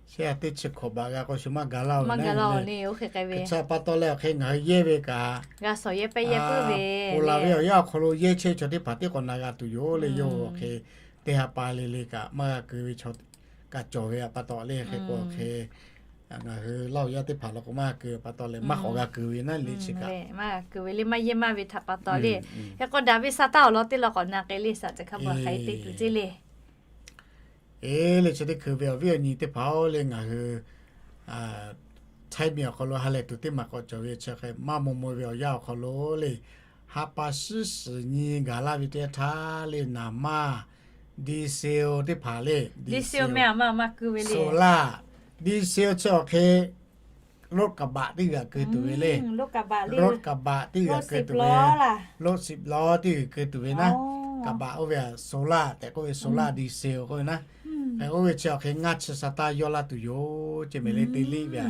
Sehˆ ha teˇ chi hkawꞈ baˬ g'a k'o shu maˇ ga laˇ ve naˉ le. Hk'e k'ai ve chi pa taw leh awˬ hk'e ngaˬ hui yehˇ ve kaꞈ g'a sawˍ yehˇ pehˇ yehˇ puiˉ ve ponˬ laˬ ve awˬ yanˇ awˬ hk'aw lo yehˇ chehˇ chaw teˇ hpaˍ teˇ k'awꞈ na g'a tuˬ yoˬ le. Yawˇ hui awˬ hk'e teˇ ha pa le le kaꞈ maˇ g'a keu ve chaw kaꞈ cawˬ ve pa taw le. Hk'e k'o awˬ hk'e ngaˬ hui Laˇ huˍ yaˇ teˇ hpaˍ law k'o maˇ g'a keu pa taw leh maˇ k'awꞈ g'a keu ve naˉ le chi kaꞈ. Maˇ g'a keu ve le, maˇ yehˇ maˇ ve htaꞈ pa taw le. Hk'e k'o daꞈ ve sa taˇ awˬ lawn teˇ lawn k'awꞈ na k'ai le, shaꞈ ca hk'a bvuhˬ hk'aˬ hk'e te tuˬ ceˇ le. Eˬ le chi teˇ hkui ve awˬ viˉ awˬ nyi teˇ hpaˍ-oˬ le, ngaˬ hui Htaiˇ miˬ awˬ hk'aw lo ha lehˬ tuˬ teˇ maˬ k'awꞈ cawˬ ve chi hk'e maˇ maw maw ve awˬ yanˇ awˬ hk'aw lo le, ha pa shiˉ shiˍ nyi gaˬ laˇ ve teˇ htaˇ le, naˍ maˇ diesel teˇ hpaˍ le, diesel, solar, diesel chi awˬ hk'e รถกระบะ teˇ g'aꞈ keu tuˬ ve le. รถกระบะ teˇ g'aꞈ keu tuˬ ve, รถสิบล้อ teˇ g'aꞈ keu tuˬ ve naˉ. กระบะ oˇ ve a solar tehꞈ k'oˆ ve, solar diesel k'oˆ ve naˉ. Hk'e oˇ ve chi awˬ hk'e ngaˇ chi sa taˇ yawˇ laˇ tuˬ yoˬ ceˇ mehˍ le, te liˇ ve a.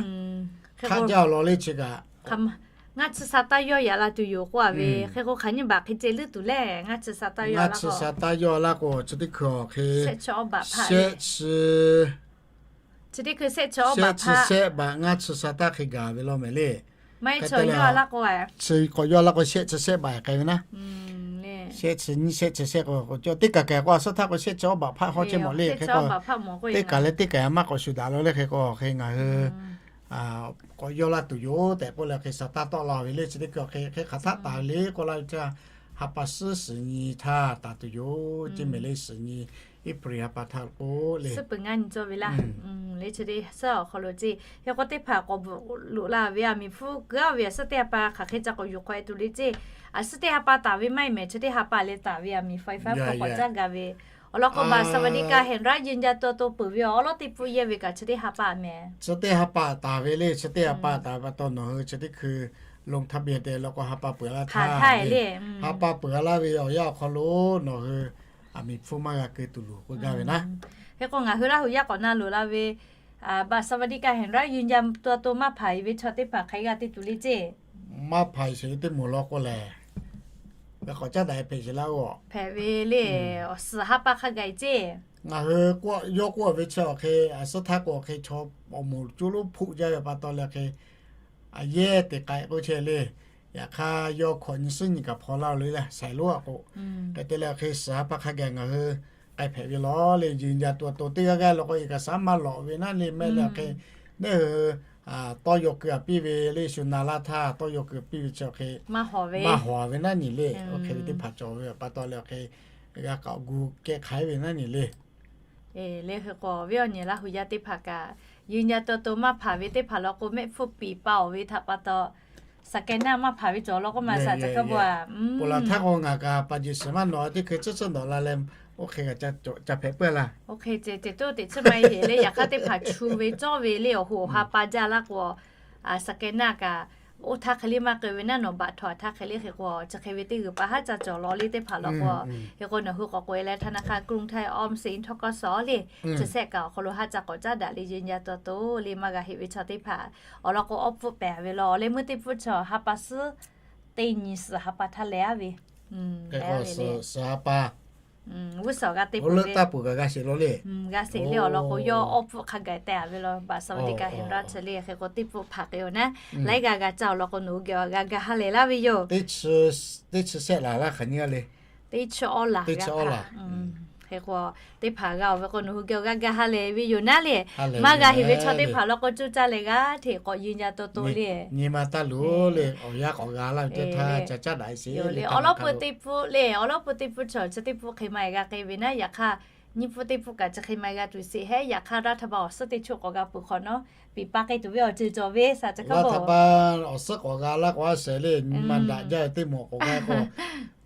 Hk'aˆ jaˇ awˬ lawn le chi kaꞈ ngaˇ chi sa taˇ yawˇ yaꞈ la tuˬ yoˬ k'oˆ a ve. Hk'e k'o hk'aˬ nyiˇ baꞈ hk'e ceh leuˉ tuˬ le, ngaˇ chi sa taˇ yawˇ laˇ k'o, chi teˇ hkui awˬ hk'e shehˆ chi, shehˆ chi shehˆ baꞈ ngaˇ chi sa taˇ hk'e gaˬ ve law mehˍ le. Chi k'awꞈ yawˇ laˇ k'o shehˆ chi shehˆ baꞈ k'ai ve naˉ. Shehˆ chi nyiˇ shehˆ chi shehˆ k'o, teˇ kaˬ kaˬ k'o a suhˉ htaˇ k'o shehˆ chi awˇ baꞈ hpaˆ hawˉ chehˇ mawˬ le. Hk'e k'o teˇ kaˬ leh teˇ kaˬ maˇ k'awꞈ shuˍ daꞈ la le. Hk'e k'o hk'e ngaˬ hui k'awꞈ yawˇ laˇ tuˬ yoˬ tehꞈ k'oˆ leh hk'e sa taˇ tawˆ la ve le. Chi teˇ hkui hk'e hk'e hk'aˬ htaˆ taˍ le k'oˆ laˇ ve htaˇ, ha pa shiˉ shiˍ nyi htaˇ taˍ tuˬ yoˬ ceˇ mehˍ le. Shiˍ nyi April ha pa htaˇ k'oˆ le, suhˉ peuˬ ngaˇ nyi cawˇ ve laˇ. Le chi teˇ suhˉ awˬ hk'aw lo ceˇ. Hk'e k'o teˇ hpaˍ k'awꞈ bvuhꞈ loꞈ la ve, aˬ miˍ hpfuhˇ keu a ve a suhˉ teˇ ha pa hk'aˬ hk'e ca k'awꞈ yuˬ k'awꞈ e tuˬ le ceˇ. A suhˉ teˇ ha pa taˍ ve maˇ heˆ mehˍ, chi teˇ ha pa leh taˍ ve aˬ miˍ ไฟฟ้า hpawˇ k'awꞈ caˇ gaˬ ve awˬ lawn k'o, บัตรสวัสดิการแห่งรัฐ ยืนยันตัวตน peuˬ ve awˬ lawn teˇ pfuhˇ yehˇ ve kaꞈ chi teˇ ha pa mehˍ. Chi teˇ ha pa taˍ ve le. Chi teˇ ha pa taˍ ve pa taw nawˬ hui chi teˇ hkui ลงทะเบียน te law k'o ha pa peuˬ a laˇ htaˇ le, ha pa peuˬ a laˇ ve awˬ yanˇ awˬ hk'aw lo nawˬ hui aˬ miˍ hpfuhˇ maˇ g'a keu tuˬ loˬ k'oˆ gaˇ ve naˉ. Hk'e k'o ngaˬ hui Laˇ huˍ yaˇ k'awꞈ na loꞈ la ve บัตรสวัสดิการแห่งรัฐ ยืนยันตัวตน maˇ hpanˍ ve chaw teˇ hpaˍ hk'aˬ hk'e g'a te tuˬ le ceˇ. Maˇ hpanˍ sheˍ ve teˇ moˍ law k'o lehˬ, g'a k'awꞈ caˉ daꞈ hpehꞈ sheˍ laˇ-oˬ. Hpehꞈ ve le, awˬ suhˍ ha pa hk'a gaˬ ceˇ. Ngaˬ hui yawˇ k'oˆ ve chi awˬ hk'e a suhˉ htaˇ k'o awˬ hk'e chaw awˬ moˍ coˇ lonˉ hpoˆ jaˇ ve pa taw leh hk'e a yehˇ te k'ai k'oˆ chehˇ le. Yaꞈ hk'aˇ yawˇ hkawꞈ nyi suhˉ nyi kaꞈ hpaw laˇ-oˬ le, saiˍ lonˉ a k'o. Hk'e te leh awˬ hk'e suhˍ ha pa hk'a gaˬ ngaˬ hui k'ai hpehꞈ ve law le. ยืนยันตัวตน teˇ g'aˇ g'aˇ law k'o เอกสาร maˇ lawꞈ ve naˉ le, mehˆ leh awˬ hk'e neˇ hui tawˇ yaw keu a piˇ ve le, shu na laˇ htaˇ tawˇ yaw keu piˇ ve chi awˬ hk'e maˇ hawˍ ve naˉ nyi le. Oˇ hk'e ve teˇ hpaˍ cawˬ ve pa taw leh awˬ hk'e g'a k'aoˍ gu kehˉ hk'aiˉ ve naˉ nyi le. Le hk'e k'o viˉ awˬ nyi Laˇ huˍ yaˇ teˇ hpaˍ kaꞈ ยืนยันตัวตน maˇ hpanˍ ve teˇ hpaˍ law k'o, mehˆ hpfuhˇ piˍ pa awˬ ve htaꞈ pa taw, สแกนเนอร์ maˇ hpanˍ ve cawˬ law k'oˆ ma, shaˍ ca hk'a bvuhˬ a. Ponˬ laˬ htaˇ k'o ngaˬ kaꞈ paˍ jeˬ shiˍ maˇ nawꞈ teˇ hkui tcuhˉ tcuhˉ nawꞈ la leh, oˇ hk'e kaꞈ ca hpehꞈ puiˉ laˇ. Oˇ hk'e ceh ceh toˇ teꞈ tsuhˇ ma e heˍ le, yaꞈ hk'aˇ teˇ hpaˍ chu ve cawˇ ve le awˬ hoꞈ awˬ ha pa jaˇ laˇ k'o, สแกนเนอร์ kaꞈ Oˇ htaˇ hk'e le maˇ k'ai ve naˉ, nawˬ baꞈ htaw htaˇ hk'e le hk'e k'o, chi hk'e ve teˇ g'uiˬ pa haˉ ca cawˬ law le teˇ hpaˍ law k'o, hk'e k'o nawˬ hui k'awꞈ k'oꞈ e leh ธนาคารกรุงไทย ออมสิน ทกส le, chi shehˆ kaꞈ awˬ hk'aw lo haˉ ca k'awꞈ caˉ daꞈ le, ยืนยันตัวตน le maˇ g'a heˆ ve chaw teˇ hpaˍ awˬ lawn k'o, awˉ pfuhˆ pehˍ ve law, awˬ leh meuˇ teˇ pfuhˆ chaw ha pa suhˉ teˇ nyi suhˍ ha pa htaˇ leh aˉ ve, suhˍ ha pa, g'uˇ suhˍ g'a te peuˬ ve, g'a sheˍ le awˬ lawn k'o, yawˇ awˉ pfuhˆ hk'a gaˬ teh a ve law, บัตรสวัสดิการแห่งรัฐ chi le hk'e k'o teˇ pfuhˆ hpaꞈ k'e awˬ naˉ, laiˉ g'aˇ g'a caˇ awˬ lawn k'o, nawˬ hui geh g'a ga ha lehˬ laˇ ve yoˬ. Teˇ chi shehˆ laˬ laˇ hk'aˬ nyi a le. Teˇ chi awˇ laˬ g'a hk'e k'o, teˇ hpaˍ g'a oˬ ve k'o, nawˬ hui geh g'a ga ha lehˬ ve yoˬ naˉ le. Maˇ g'a heˆ ve chaw teˇ hpaˍ law k'o, cuˇ caˇ leh g'aˇ hteꞈ k'awꞈ ยืนยันตัวตน le. Nyi ma taˇ loˬ le, awˬ yanˇ k'awꞈ g'a laˇ ve teˇ htaˇ ca caˉ daꞈ sheˍ le. Awˬ lawn peuˬ teˇ pfuhˆ le, awˬ lawn peuˬ teˇ pfuhˆ chaw chi teˇ pfuhˆ hk'e ma g'a k'ai ve naˉ, yaꞈ hk'aˇ nyiˇ pfuhˆ teˇ pfuhˆ kaꞈ chi hk'e ma g'a tuˬ sheˍ hehˉ. Yaꞈ hk'aˇ รัฐบาล awˬ suhˉ teˇ choˆ k'awꞈ g'a peuˬ hk'awꞈ nawˉ, piˍ pa k'ai tuˬ ve awˬ ceuˬ cawˬ ve สาธารณสุข awˬ suhˉ k'awꞈ g'a laˇ k'o a shehˍ le, nyi ma daꞈ jaˇ ve teˇ moˍ k'awꞈ g'a k'o,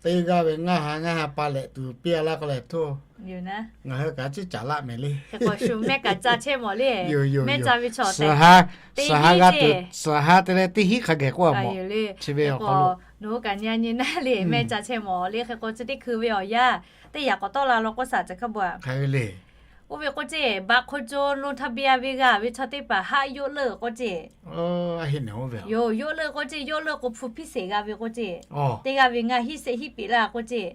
teˇ g'aˇ ve ngaˇ ha ngaˇ ha pa lehꞈ tuˬ piˇ a laˇ k'o lehˬ htoˇ, ngaˬ hui kaꞈ ciˉ caˍ laˆ mehˍ le. Hk'e k'o shu mehˆ kaꞈ ca chehˇ mawˬ le. Mehˆ ca ve chaw suhˍ ha g'a tuˬ, suhˍ ha te leh teˇ hinˉ hk'a geh k'oˆ a mawˬ. Chi ve awˬ hk'aw lo nawˬ hui kaꞈ nyi a nyi naˉ le, mehˆ ca chehˇ mawˬ le. Hk'e k'o chi teˇ hkui ve awˬ yanˇ teˇ yaꞈ k'awꞈ tawˆ la law k'oˆ สาธารณสุข chi hk'a bvuhˬ a. Oˇ ve k'oˆ ceˇ, บัตรคนจน ลงทะเบียน ve g'a ve chaw teˇ hpaˍ haˆ yoˆ leuˆ k'oˆ ceˇ. Yoˬ, yoˆ leuˆ k'oˆ ceˇ, yoˆ leuˆ k'o ผู้พิเศษ g'a ve k'oˆ ceˇ. Teˇ g'aˇ ve ngaˇ hinˉ shehˆ hinˉ peꞈ laˇ k'oˆ ceˇ.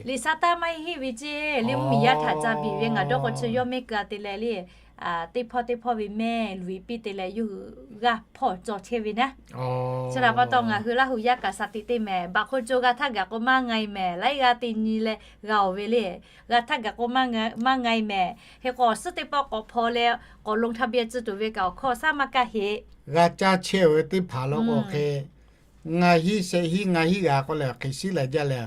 Liꞈ sa taˇ maˇ heˆ ve ceˇ, liꞈ mvuhˇmiˬ yaˇ htaꞈ ca biˬ ve ngaˬ dawˇ k'o chi yawˇ mehˆ keu a te leh le, teˇ hpawˇ teˇ hpawˇ ve mehˆ luˬ e piˇ te leh yawˇ hui g'aˇ hpawˇ cawˬ chehˇ ve naˉ. Chi htaꞈ pa taw ngaˬ hui Laˇ huˍ yaˇ kaꞈ สติ teˇ mehˍ, บัตรคนจน g'a htaˇ gaˬ k'o maˇ nga e mehˍ, laiˉ g'aˇ te nyi leh g'a oˬ ve le. G'a htaˇ gaˬ k'o maˇ nga e mehˍ. Hk'e k'o awˬ suhˉ teˇ pawˆ k'awꞈ hpaw leh k'awꞈ ลงทะเบียน tcuh tuˬ ve kaꞈ awˬ hkawˇ shaˉ maˇ kaˇ heˆ. G'a caˇ chehˇ ve teˇ hpaˍ law k'o hk'e, ngaˇ hinˉ shehˆ hinˉ ngaˇ hinˉ g'a k'o lehˬ hk'e shiˉ lai jaˇ leh,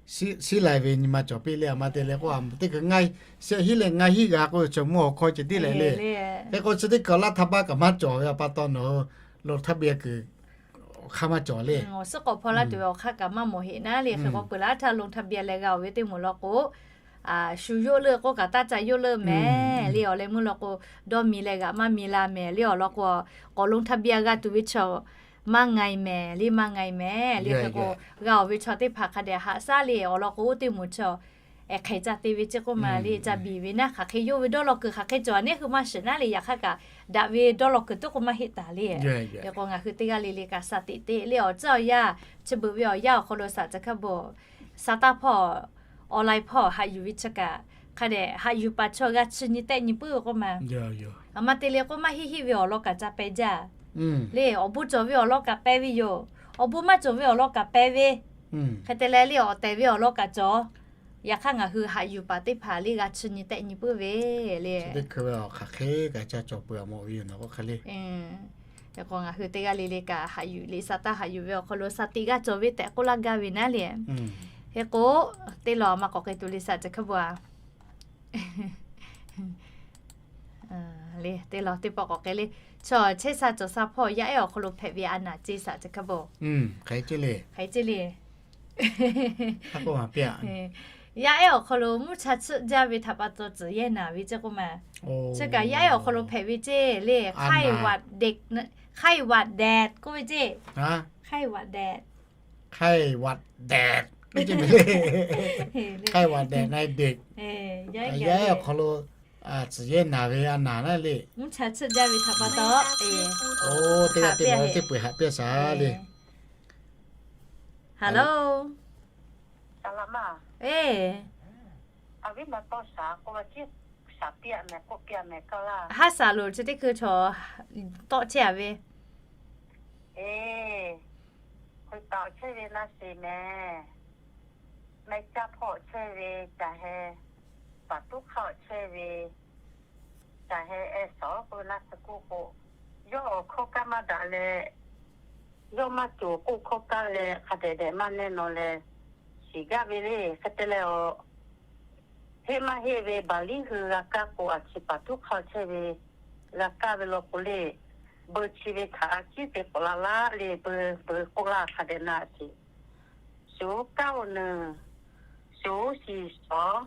shiˉ lai ve nyi ma cawˬ piˇ le. A ma te leh k'o, teˇ hkui ngaˇ shehˆ hinˉ leh ngaˇ hinˉ g'a k'o, chaw mvuhˇ awˬ hkawˇ ceh tiˉ leh le. Hk'e k'o chi teˇ hkui laˇ htaˇ paˇ kaꞈ maˇ cawˬ ve a pa taw nawˬ hui ลงทะเบียน kuiˬ awˬ hk'aˇ maˇ cawˬ le. Awˬ suhˉ k'awꞈ hpaw laˇ tuˬ ve awˬ hk'aˇ kaꞈ maˇ mawˬ heˆ naˉ le. Hk'e k'o peuˬ laˇ htaˇ ลงทะเบียน leh g'a oˬ ve teˇ moˍ law k'o, shu yoˆ leuˆ k'oˆ kaꞈ taˇ ca yoˆ leuˆ mehˍ le. Awˬ leh meuˇ law k'o, dawˇ mi leh g'aꞈ maˇ mi la mehˍ le. Awˬ lawn k'o, k'awꞈ ลงทะเบียน g'a tuˬ ve chaw maˇ nga e mehˍ le, maˇ nga e mehˍ le. Hk'e k'o g'a oˬ ve chaw teˇ hpaˍ hk'a dehꞈ haꞈ shaˉ le. Awˬ lawn k'o oˇ teˇ moˍ chaw hk'e ca te ve ceˇ k'oˆ ma le, ca biˬ ve naˉ, hk'aˬ hk'e yawˇ ve dawˇ law kuiˬ hk'aˬ hk'e cawˬ a neˉ hui maˇ shiˍ naˉ le. Yaꞈ hk'aˇ kaꞈ daꞈ ve dawˇ law kuiˬ tuˉ k'o maˇ heˆ taˍ le. Hk'e k'o ngaˬ hui teˇ g'aˇ le le kaꞈ สติ te le. Awˬ tcuhˉ awˬ yanˇ chi beuꞈ ve awˬ yanˇ awˬ hk'aw lo สาธารณสุข hpawˇ, sa taˇ hpawˇ, online hpawˇ haꞈ yuˬ ve chi kaꞈ hk'a dehꞈ haꞈ yuˬ paˍ chaw g'a chi nyi tehˆ nyi puiˉ ve k'oˆ ma. A ma te leh k'o maˇ heˆ heˆ ve awˬ lawn kaꞈ ca peh jaˇ le. Awˬ bon cawˬ ve awˬ lawn kaꞈ peh ve yoˬ. Awˬ bon maˇ cawˬ ve awˬ lawn kaꞈ peh ve. Hk'e te leh le awˬ tehˬ ve awˬ lawn kaꞈ cawˬ. Yaꞈ hk'aˇ ngaˬ hui haꞈ yuˬ paˍ teˇ hpaˍ le g'a chi nyi tehˆ nyi puiˉ ve le. Chi teˇ hkui ve awˬ hk'aˬ hk'e kaꞈ ca cawˬ peuˬ a mawˬ ve yoˬ nawˬ k'o hk'e le. Hk'e k'o ngaˬ hui teˇ g'aˇ le le kaꞈ haꞈ yuˬ le, sa taˇ haꞈ yuˬ ve awˬ hk'aw lo สติ g'a cawˬ ve tehꞈ k'oˆ laˇ gaˇ ve naˉ le. Hk'e k'o teˇ law maˇ k'awꞈ k'ai tuˬ le สาธารณสุข chi hk'a bvuhˬ a. Le teˇ law teˇ pawˆ k'awꞈ k'ai le. Chaw chehˇ sha cawˬ sha hpawˇ yaˇ ehˉ awˬ hk'aw lo hpehꞈ ve a naˍ ceˇ สาธารณสุข chi hk'a bvuhˬ. Yaˇ ehˉ awˬ hk'aw lo mvuhˇ cha tsuhˆ jaˇ ve htaꞈ pa taw tcuhˍ yehˇ naˍ ve ceˇ k'oˆ ma. Chi kaꞈ yaˇ ehˉ awˬ hk'aw lo hpehꞈ ve ceˇ le. ไข้หวัดเด็ก k'oˆ ve ceˇ. ไข้หวัดเด็ก ไข้หวัดเด็ก yaˇ ehˉ awˬ hk'aw lo tcuhˍ yehˇ naˍ ve a naˍ naˉ le. Mvuhˇ cha tsuhˆ jaˇ ve htaꞈ pa taw, teˇ g'aˇ teˇ g'aˇ teˇ peu eˬ haꞈ piˇ shaˍ le. Hello. Haˉ saˍ loˍ chi teˇ hkui chaw tawˆ chehˇ a ve. Hkui taꞈ chehˇ ve naˆ sheˍ mehˍ. Mehˆ caˇ hpawˇ chehˇ ve, caˬ heh paˍ tuˉ hk'aˇ chehˇ ve, caˬ heh ehˉ sawˍ k'oˆ ve naˆ tcuh kuˇ k'o, yawˇ awˬ hkawˇ kaˇ maˇ daꞈ leh, yawˇ maˇ cawˬ k'oˆ hkawˇ kaˇ leh hk'a dehꞈ dehꞈ maˇ nehˇ naw leh, shiˍ gaˇ ve le. Hk'e te leh a, heˆ maˇ heˆ ve baˬ liˇ hui g'a kaˇ k'o, a chi paˍ tuˉ hk'aˇ chehˇ ve g'a kaˇ ve law k'o le, beu chi ve htaꞈ a ciˉ te k'awꞈ la laˇ le, beu beu k'oˆ laˇ hk'a dehꞈ na sheˍ. Shu kaˇ oˬ nuˬ, shu shiˍ shawˍ,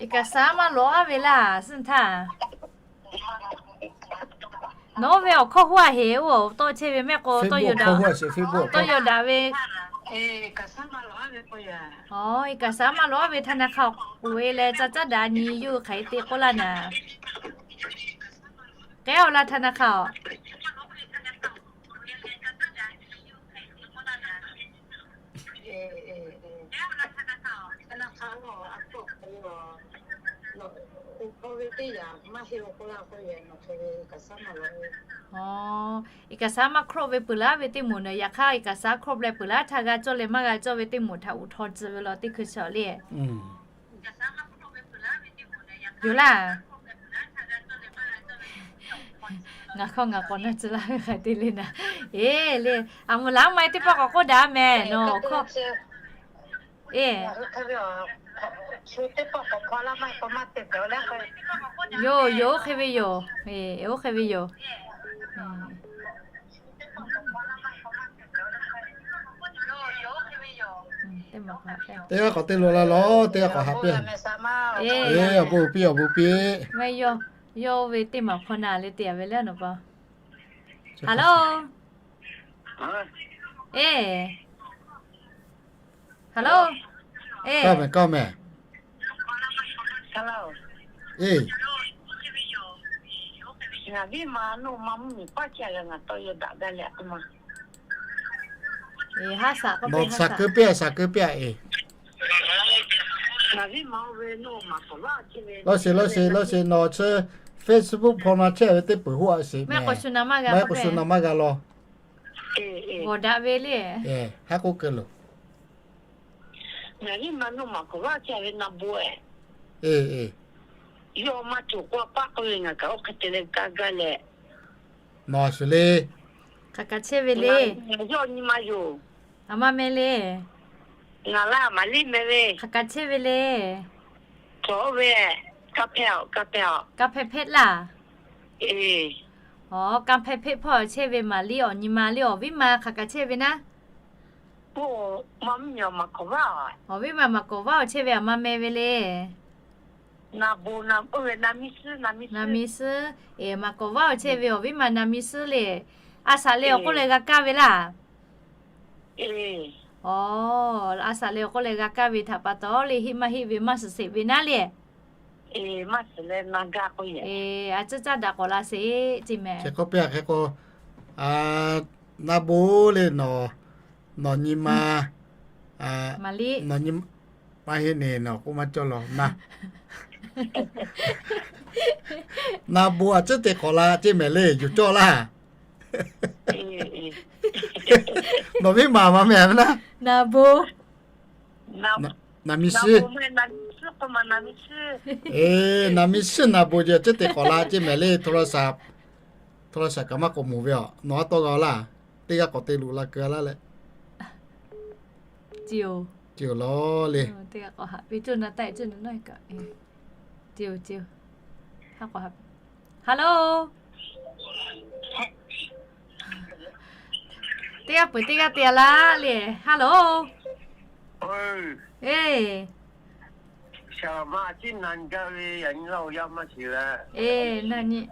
Iˉ kaˍ saˉ maˇ lawˬ aˉ ve laˇ, suh htaˇ. Nawˬ ve awˬ hkawˇ huaˇ heˍ oˇ tawˆ chehˇ ve mehˆ k'o, tawˇ yaw daꞈ ve. Iˉ kaˍ saˉ maˇ lawˬ aˉ ve ธนาคาร awˬ k'oˍ e leh ca caˉ daꞈ nyi yuˇ hk'aˬ hk'e te k'oˆ laˇ naˍ. K'ai-oˬ laˇ ธนาคาร awˬ. Aˬ, เอกสาร maˇ ครบ ve peuˬ laˇ ve teˇ moˍ naˬ, yaꞈ hk'aˇ เอกสาร ครบ leh peuˬ laˇ htaˇ g'a cawˇ leh maˇ g'a cawˇ ve teˇ moˍ htaꞈ uˍ htaw tcuh ve law teˇ hkui chi awˬ le. Yoˬ laˇ. Ngaˬ hk'aw ngaˬ k'awꞈ na tcuh laˇ ve hk'aˬ te le naˍ. Eˬ le, aˬ moˍ laꞈ maˇ e teˇ pawˆ k'awꞈ k'oˆ daꞈ mehˍ nawˬ hkawˇ. Eˬ, yoˬ yoˬ, oˇ hk'e ve yoˬ. Eˬ, oˇ hk'e ve yoˬ. Teˇ g'aˇ k'awꞈ te lo la lawˬ, teˇ g'aˇ k'awꞈ haꞈ piˇ. Awˬ bon piˇ, awˬ bon piˇ. Yawˇ ve teˇ maˬ hpaw na leh te a ve le nawˬ pa. Hello. Eˬ. Hello. Eˬ. Kawˇ mehˍ, kawˇ mehˍ. Eˬ. Nawˬ shaˍ keu piˇ a, shaˍ keu piˇ a eˬ. Lawˇ sheˍ, lawˇ sheˍ, lawˇ sheˍ, nawˬ chi Facebook hpaw na chehˇ ve teˇ peuˬ hoˆ a sheˍ mehˍ. Maˇ k'o shu na maˇ g'a law. G'awˬ daꞈ ve le. Haˉ k'oˆ keu loˬ. Eˬ, eˬ. Yawˇ maˇ cawˬ k'oˆ a paˆ k'oˆ ve ngaˬ kaꞈ oˇ hk'e te leh gaˇ gaˇ leh. Nawˬ a shuˍ le. Hk'aˬ kaꞈ chehˇ ve le. Yawˇ nyi ma yoˬ. A ma meh le. Ngaˬ laˇ Maˍliˆ meh ve. Hk'aˬ kaꞈ chehˇ ve le. Cawˬ ve, ka hpehꞈ a, ka hpehꞈ a. Ka hpehꞈ hpehꞈ laˇ. Eˬ. Aˬ, ka hpehꞈ hpehꞈ hpawˇ chehˇ ve Maˍliˆ awˬ nyi ma le, awˬ viˉ ma hk'aˬ kaꞈ chehˇ ve naˉ. Awˬ viˉ ma maˍ kawˍ vaˇ awˬ chehˇ ve a ma meh ve le. Na mi suhˉ, eˬ, maˍ kawˍ vaˇ awˬ chehˇ ve awˬ viˉ ma na mi suhˉ le. A shaꞈ leh awˬ k'oˆ leh g'a kaˇ ve laˇ. Aˬ, a shaꞈ leh awˬ k'oˆ leh g'a kaˇ ve htaꞈ pa taw le, heˆ maˇ heˆ ve maˇ shiˍ sheˍ ve naˉ le. Eˬ, a cuˉ caˇ daꞈ k'awꞈ la sheˍ ceˇ mehˍ. Hk'e k'oˆ piˇ a, hk'e k'o, na bon le nawˬ, nawˬ nyi ma, Maˍliˆ, nawˬ nyi, maˇ heˆ neˬ nawˬ k'oˆ maˇ cawˇ law na. Na bon a cuˉ te k'awꞈ la ceˇ mehˍ le, yuˬ cawˇ laˇ. Nawˬ viˉ ma maˇ meh ve naˉ. Na bon. Na mi suhˉ. Eˬ, na mi suhˉ na bon jeh cuˉ te k'awꞈ la ceˇ mehˍ le, โทรศัพท์ kaꞈ maˇ k'awꞈ moˍ ve aˬ, nawˬ a tawˇ g'a laˇ. Teˇ g'aˇ k'awꞈ te luꞈ la keu a laˇ leh. Ceˇ oˬ lawˬ le. Hello. Teˇ g'aˇ peuˬ teˇ g'aˇ te a laˇ le. Hello. Eˬ. Eˬ, na nyi.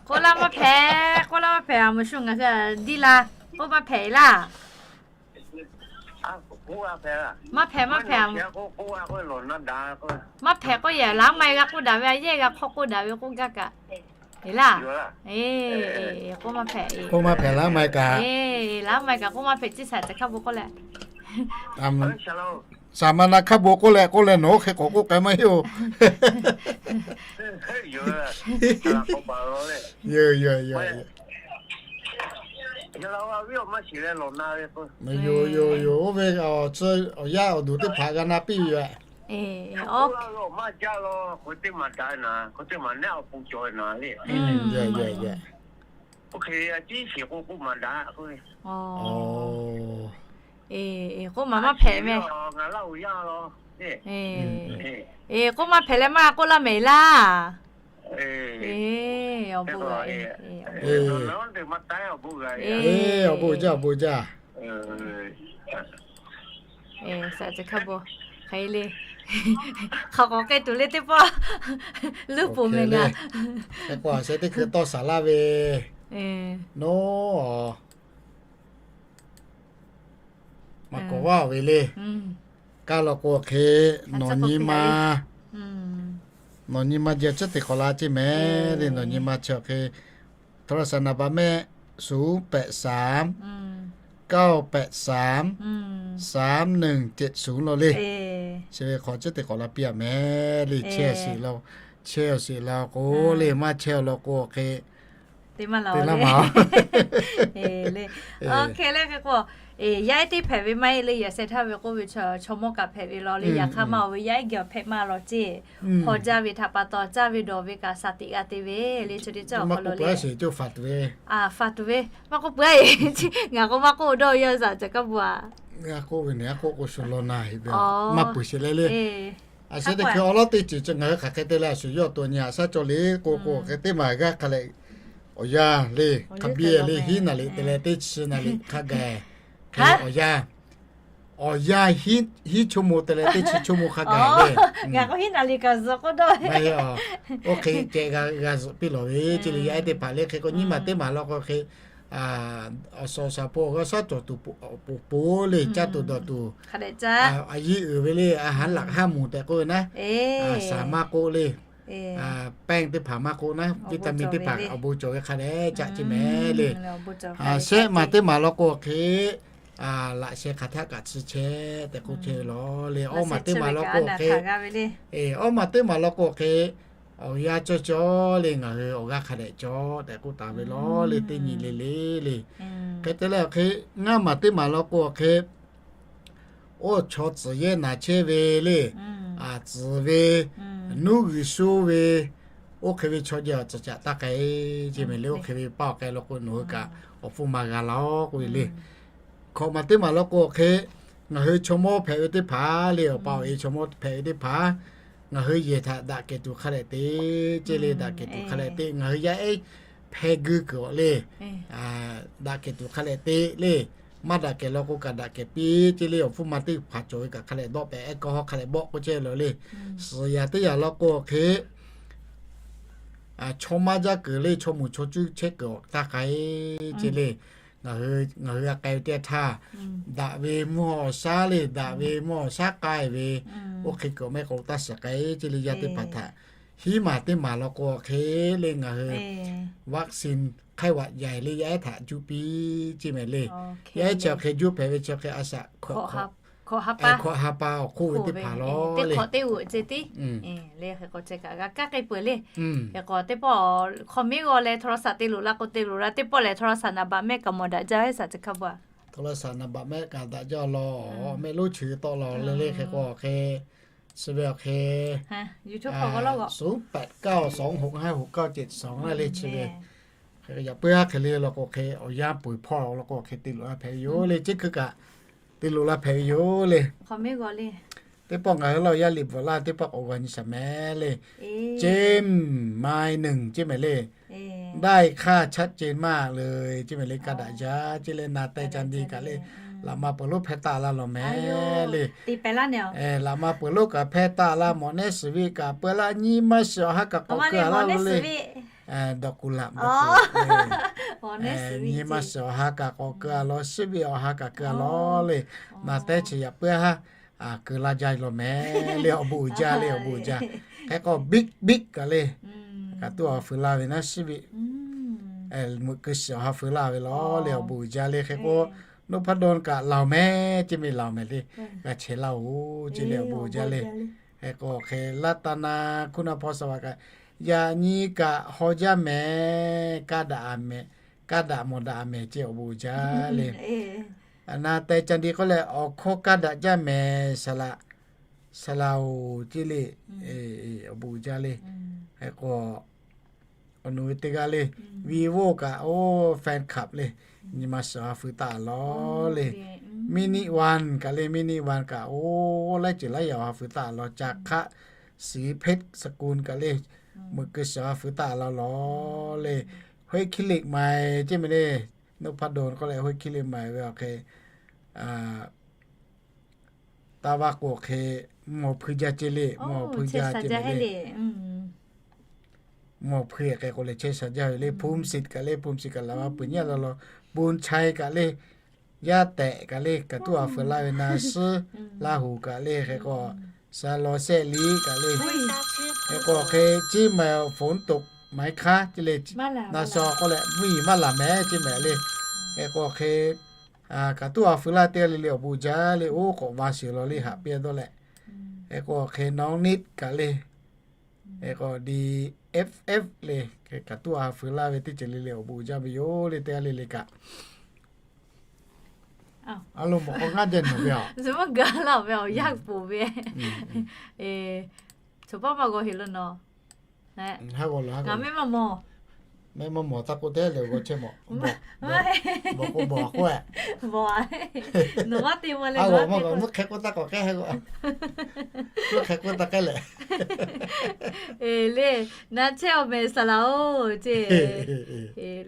K'oˆ laˇ maˇ hpehꞈ, k'oˆ laˇ maˇ hpehꞈ, a moˍ shu ngaˬ hui diˇ la, k'oˆ maˇ hpehꞈ laˇ. Maˇ hpehꞈ, maˇ hpehꞈ. Maˇ hpehꞈ k'oˆ yehˬ laˇ maˇ g'a k'oˆ daꞈ ve, a yehˇ g'a hk'awˇ k'oˆ daꞈ ve k'oˆ gaˇ kaꞈ. Eˬ laˇ. Eˬ, k'oˆ maˇ hpehꞈ, k'oˆ maˇ hpehꞈ laˇ maˇ kaꞈ. Eˬ, laˇ maˇ kaꞈ k'oˆ maˇ hpehꞈ, ciˉ shaˍ ca hk'aˇ bon k'oˆ leh. Shaˍ ma na hk'aˇ bon k'oˆ leh k'oˆ leh nawˬ oˇ hk'e k'awꞈ k'oˆ k'ai maˇ heˆ oˬ. Yoˬ, yoˬ, yoˬ. Yoˬ, yoˬ, yoˬ. Oˇ ve awˬ yaˇ awˬ duˬ teˇ hpaˍ g'a na piˇ ve yoˬ. K'oˆ maˍ maˇ hpehꞈ meh. Eˬ, k'oˆ maˇ hpehꞈ leh maˇ k'oˆ laˇ mehˍ laˇ. Eˬ, awˬ bon g'a. Eˬ, awˬ bon jaˇ, awˬ bon jaˇ. Eˬ, shaˍ ca hk'aˇ bon. Hk'e le. Hk'aˬ k'awꞈ k'ai tuˬ le teˇ pawˆ. Leuˉ poˬ meh ngaˬ. Hk'e k'o a sheh teˇ hkui tawˇ shaˍ laˇ ve. Nawˬ maˍ kawˍ vaˇ ve le. Kaˇ law k'o hk'e, nawˬ nyi ma, nawˬ nyi ma jeh cuˉ te k'awꞈ la ceˇ mehˍ le, nawˬ nyi ma chi awˬ hk'e โทรศัพท์ naˍ baꞈ mehˆ ศูนย์แปดสาม เก้าแปดสาม สามหนึ่งเจ็ดศูนย์ lo le. Chi ve hk'aw chi teˇ hk'awꞈ la piˇ a mehˍ le. Chehˇ sheˍ la, chehˇ sheˍ la k'o le, maˇ chehˇ law k'o hk'e te maˇ la ma. Hk'e le hk'e k'o, yaˇ ehˉ teˇ hpehꞈ ve maˇ heˆ le, yaꞈ sheh htaˇ ve k'oˆ ve chaw mawˇ kaꞈ hpehꞈ ve law le. Yaꞈ hk'aˇ maˇ oˬ ve yaˇ ehˉ geh awˬ hpehꞈ maˇ law ceˇ. Hpaw jaˇ ve htaꞈ pa taw caˇ ve dawˬ ve kaꞈ shaˍ tiꞈ g'a te ve le. Chi teˇ cawˇ awˬ hk'aw lo le, faˍ tuˬ ve, maˇ k'oˆ peuˬ a e, ngaˬ k'o maˇ k'oˆ dawˇ yaˇ zaꞈ ca kaˇ bu a. Ngaˬ k'oˆ ve ne, a k'oˆ k'o shu law na heˍ ve, maˇ peuˬ sheˍ le le. A sheh teˇ hkui awˬ lawˉ teˇ ceuˬ chi ngaˬ hui hk'aˬ hk'e te leh a shu yawˇ to nyi a shaˉ cawˇ le k'o k'o hk'e teˇ maˬ g'aˇ hk'a leh awˬ yanˇ le, hk'a biˇ le, hiˉ naˍ liꞈ te leh teˇ chi naˍ liꞈ hk'a gaˬ hk'e awˬ yanˇ, awˬ yanˇ hiˉ chaw mo te leh teˇ chi chaw mo hk'a gaˬ le. Ngaˬ k'o hiˉ naˍ liꞈ kaꞈ zuhꞈ k'oˆ dawˇ ve. Oˇ hk'e ceh g'a zuhꞈ piˇ lawˬ ve, chi le yaˇ ehˉ teˇ hpaˍ le hk'e k'o nyiˇ maˬ teˇ maˬ law k'o hk'e, awˬ suhˍ awˬ shaˍ hpu awˬ g'aˇ shaˉ cawˬ tuˬ awˬ pon le, caˇ tuˬ dawˬ tuˬ a yiˇ uiˍ ve le, a haˉ laꞈ haˉ moˍ tehꞈ k'oˆ ve naˉ, shaˍ maˇ k'oˆ le, แป้ง teˇ hpaˍ maˇ k'oˆ naˉ, vitamin teˇ hpaˍ awˬ bon cawˬ ve hk'a dehꞈ caˆ ceˇ mehˍ le. Shehˆ maˬ teˇ maˬ law k'o hk'e, laꞈ sheh hk'aˬ htaˆ kaꞈ chi chehˇ tehꞈ k'oˆ chehˇ ve law le. Awˇ maˬ teˇ maˬ law k'o hk'e, awˇ maˬ teˇ maˬ law k'o hk'e, awˬ yanˇ cawˇ cawˇ le, ngaˬ hui awˬ g'aˇ hk'a dehꞈ cawˬ tehꞈ k'oˆ taˍ ve law le, teˇ nyi le le le. Hk'e te leh awˬ hk'e, ngaˇ maˬ teˇ maˬ law k'o awˬ hk'e, oˇ chaw tcuhˍ yehˇ naˍ chehˇ ve le, tcuhˍ ve, nuˉ g'uiˬ shuˉ ve, oˇ hk'e ve chaw jehˬ awˬ tcuhˍ caꞈ taˇ k'ai ceˇ mehˍ le. Oˇ hk'e ve paˇ awˬ k'ai law k'o nawˬ hui kaꞈ awˬ hpfuhˇ maˇ g'a laˬ k'oˆ ve le. Hkawꞈ maˬ teˇ maˬ law k'o hk'e, ngaˬ hui chaw mawˇ hpehꞈ ve teˇ hpaˍ le, awˬ pa awˬ e chaw mawˇ hpehꞈ ve teˇ hpaˍ, ngaˬ hui yehˬ htaꞈ daꞈ kehˬ tuˬ hk'a leh te ceˇ le, daꞈ kehˬ tuˬ hk'a leh te, ngaˬ hui yaˇ ehˉ hpeh gui kuiˬ awˬ le, daꞈ kehˬ tuˬ hk'a leh te le. Maˇ daꞈ kehˬ law k'o kaꞈ daꞈ kehˬ piˇ ceˇ le. Awˬ hpfuhˇ maˇ teˇ hpaˍ cawˬ ve kaꞈ hk'a leh dawˆ pehꞈ ehˉ kawˇ hawˉ hk'a leh bawˆ k'oˆ chehˇ ve law le. Suhˍ yaꞈ teˇ yaꞈ law k'o hk'e, chaw maˇ jaˇ kuiˬ le, chaw moˍ chaw cuˇ chehˇ kuiˬ awˬ taˇ k'ai ceˇ le. Ngaˬ hui g'a k'ai ve teˇ htaˇ, daꞈ ve mvuhˇ awˬ shaˉ le, daꞈ ve mvuhˇ awˬ shaˉ k'ai ve, oˇ hk'e kuiˬ mehˆ k'o taˇ shiˍ k'ai ceˇ le. Yaˇ teˇ hpaˍ htaꞈ hiˉ maˬ teˇ maˬ law k'o hk'e le, ngaˬ hui วัคซีนไข้หวัดใหญ่ le yaˇ ehˉ htaꞈ juˇ piˇ ceˇ mehˍ le. Yaˇ ehˉ chi awˬ hk'e juˇ hpehꞈ ve chi awˬ hk'e a shaꞈ hkawꞈ ha pa awˬ hk'oˆ ve teˇ hpaˍ law le. Teˇ hk'awꞈ teˇ g'uꞈ ceˇ tiˉ le. Hk'e k'o chi kaꞈ g'a kaˇ k'ai peuˬ le. Hk'e k'o teˇ pawˆ hk'aw miˉ g'aw leh โทรศัพท์ te loꞈ la k'o te loꞈ la, teˇ pawˆ lehˬ โทรศัพท์ naˍ baꞈ mehˆ kaꞈ mawˬ daꞈ jaˇ ve shaˍ chi hk'a bu a. โทรศัพท์ naˍ baꞈ mehˆ kaꞈ daꞈ jaˇ law, mehˆ lonˉ chi tawˆ law le le. Hk'e k'o hk'e chi ve awˬ hk'e, ศูนย์แปดเก้าสองหกห้าหกเก้าเจ็ดสอง le chi ve. Hk'e yaꞈ puiˉ haˉ hk'e le law k'o hk'e awˬ yanˇ peuˬ hpawˇ law k'o hk'e te loꞈ la hpehꞈ ve yoˬ le. Chi hkui kaꞈ te loꞈ la hpehꞈ ve yoˬ le. Teˇ pawˆ ngaˬ hui laˇ yaˇ liꞈ bvuhꞈ laˇ teˇ pawˆ k'awꞈ g'aw nyi shaˍ mehˍ le. เจมส์ ไมล์หนึ่ง ceˇ mehˍ le. ได้ค่าชัดเจนมากเลย ceˇ mehˍ le. Kaˇ daꞈ jaˇ ceˇ le. Na teh ca nti kaꞈ le, laꞈ ma peuˬ lonˉ hpehˇ taˆ laˇ law mehˍ le. Laꞈ ma peuˬ lonˉ kaꞈ hpehˇ taˆ laˇ. Mawꞈ nehˉ suhˍ viˆ kaꞈ peu laˇ, nyiˇ maˇ shiˍ awˬ ha kaꞈ k'awꞈ keu a laˇ lo le. Dawˬ kuˬ laꞈ, nyiˇ maˇ shiˍ awˬ ha kaꞈ k'awꞈ keu a law, suhˉ viˆ awˬ ha kaꞈ keu a law le. Na teh chi yaꞈ puiˉ haˉ keu laˇ jaˇ law mehˍ le. Awˬ bon uiˍ jaˇ le, awˬ bon uiˍ jaˇ. Hk'e k'o บิ๊ก บิ๊ก kaꞈ le, kaꞈ tuˉ awˬ ha feu laˇ ve naˉ, suhˉ viˆ meuꞈ keu shiˍ awˬ ha feu laˇ ve law le. Awˬ bon uiˍ jaˇ le. Hk'e k'o นพดล kaꞈ laˬ mehˍ ceˇ mehˍ, laˬ mehˍ le. G'a chehˇ laˇ oˬ ceˇ le, awˬ bon uiˍ jaˇ le. Hk'e k'o hk'e รัตนา คุณพรสวัสดิ์ kaꞈ, yaꞈ nyi kaꞈ haw jaˇ mehˍ, kaˇ daꞈ mehˍ, kaˇ daꞈ mawˬ daꞈ mehˍ ceˇ, awˬ bon uiˍ jaˇ le. Na teh ca nti k'oˆ leh awˬ hkawˇ kaˇ daꞈ jaˇ mehˍ, saˍ laꞈ, saˍ laꞈ oˬ ceˇ le. Awˬ bon uiˍ jaˇ le. Hk'e k'o awˬ nu ve teˇ g'aˇ le, Vivo kaꞈ oˇ แฟนคลับ le, nyi ma shiˍ awˬ ha feu taˆ law le. Mini One kaꞈ le, Mini One kaꞈ oˇ laiˉ ceuˬ laiˉ yaꞈ awˬ ha feu taˆ law. Caˬ hk'aˆ สีเพชรสกุล kaꞈ le, meuꞈ keu shiˍ awˬ ha feu taˆ law law le. ห้วยขี้เหล็ก maiˍ ceˇ mehˍ le. นพดล k'oˆ leh ห้วยขี้เหล็ก maiˍ ve awˬ hk'e, taˇ vaˇ k'o hk'e mvuhˇ hpui jaˇ ceˇ le, mvuhˇ hpui jaˇ ceˇ mehˍ le. Mvuhˇ hpui hk'e k'o leh chehˇ sha jaˇ ve le. ภูมิสิทธิ์ kaꞈ le, ภูมิสิทธิ์ kaꞈ laꞈ ma peuˬ nyi a law law. บุญชัย kaꞈ le, yaˇ tehꞈ kaꞈ le, kaꞈ tuˉ awˬ ha feu laˇ ve naˉ, suhˉ Laˇ huˍ kaꞈ le. Hk'e k'o Saˍ law Shehˆ liꞈ kaꞈ le. Hk'e k'o hk'e เชียงใหม่ ฝนตกไหมคะ ceˇ le. Naˍ shaw k'oˆ leh mvuhˇ yeˬ maˇ laˬ mehˍ ceˇ mehˍ le. Hk'e k'o hk'e Kaꞈ tuˉ a feu laˇ teˇ g'aˇ le le awˬ bon jaˇ le, oˉ k'awꞈ va shiˍ law le haꞈ piˇ dawˇ leh. Hk'e k'o hk'e nawˬ neˇ kaꞈ le, hk'e k'o D F F le, kaꞈ tuˉ a feu laˇ ve teˇ ceuˬ le le awˬ bon jaˇ ve yoˬ le teˇ g'aˇ le le kaꞈ. A lo mawˬ k'o ngaˇ jehˇ nawˬ ve a, a ve awˬ yaˇ ponˬ ve, chaw paˇ maˇ g'aw heˍ lo nawˬ. Ngaˬ mehˆ maˇ mawˬ. Mehˆ maˇ mawˬ taˇ k'oˆ teˇ lehˬ g'aw chehˇ mawˬ. Mawˬ k'o mawˬ k'oˆ e. Nawˬ maˇ te maˇ le, a, mvuhˇ hk'e k'oˆ taˇ k'awꞈ k'ehˉ k'o, mvuhˇ hk'e k'oˆ taˇ k'ehˉ leh. Le, na chehˇ awˬ mehˍ saˍ laˍ oˬ ceˇ.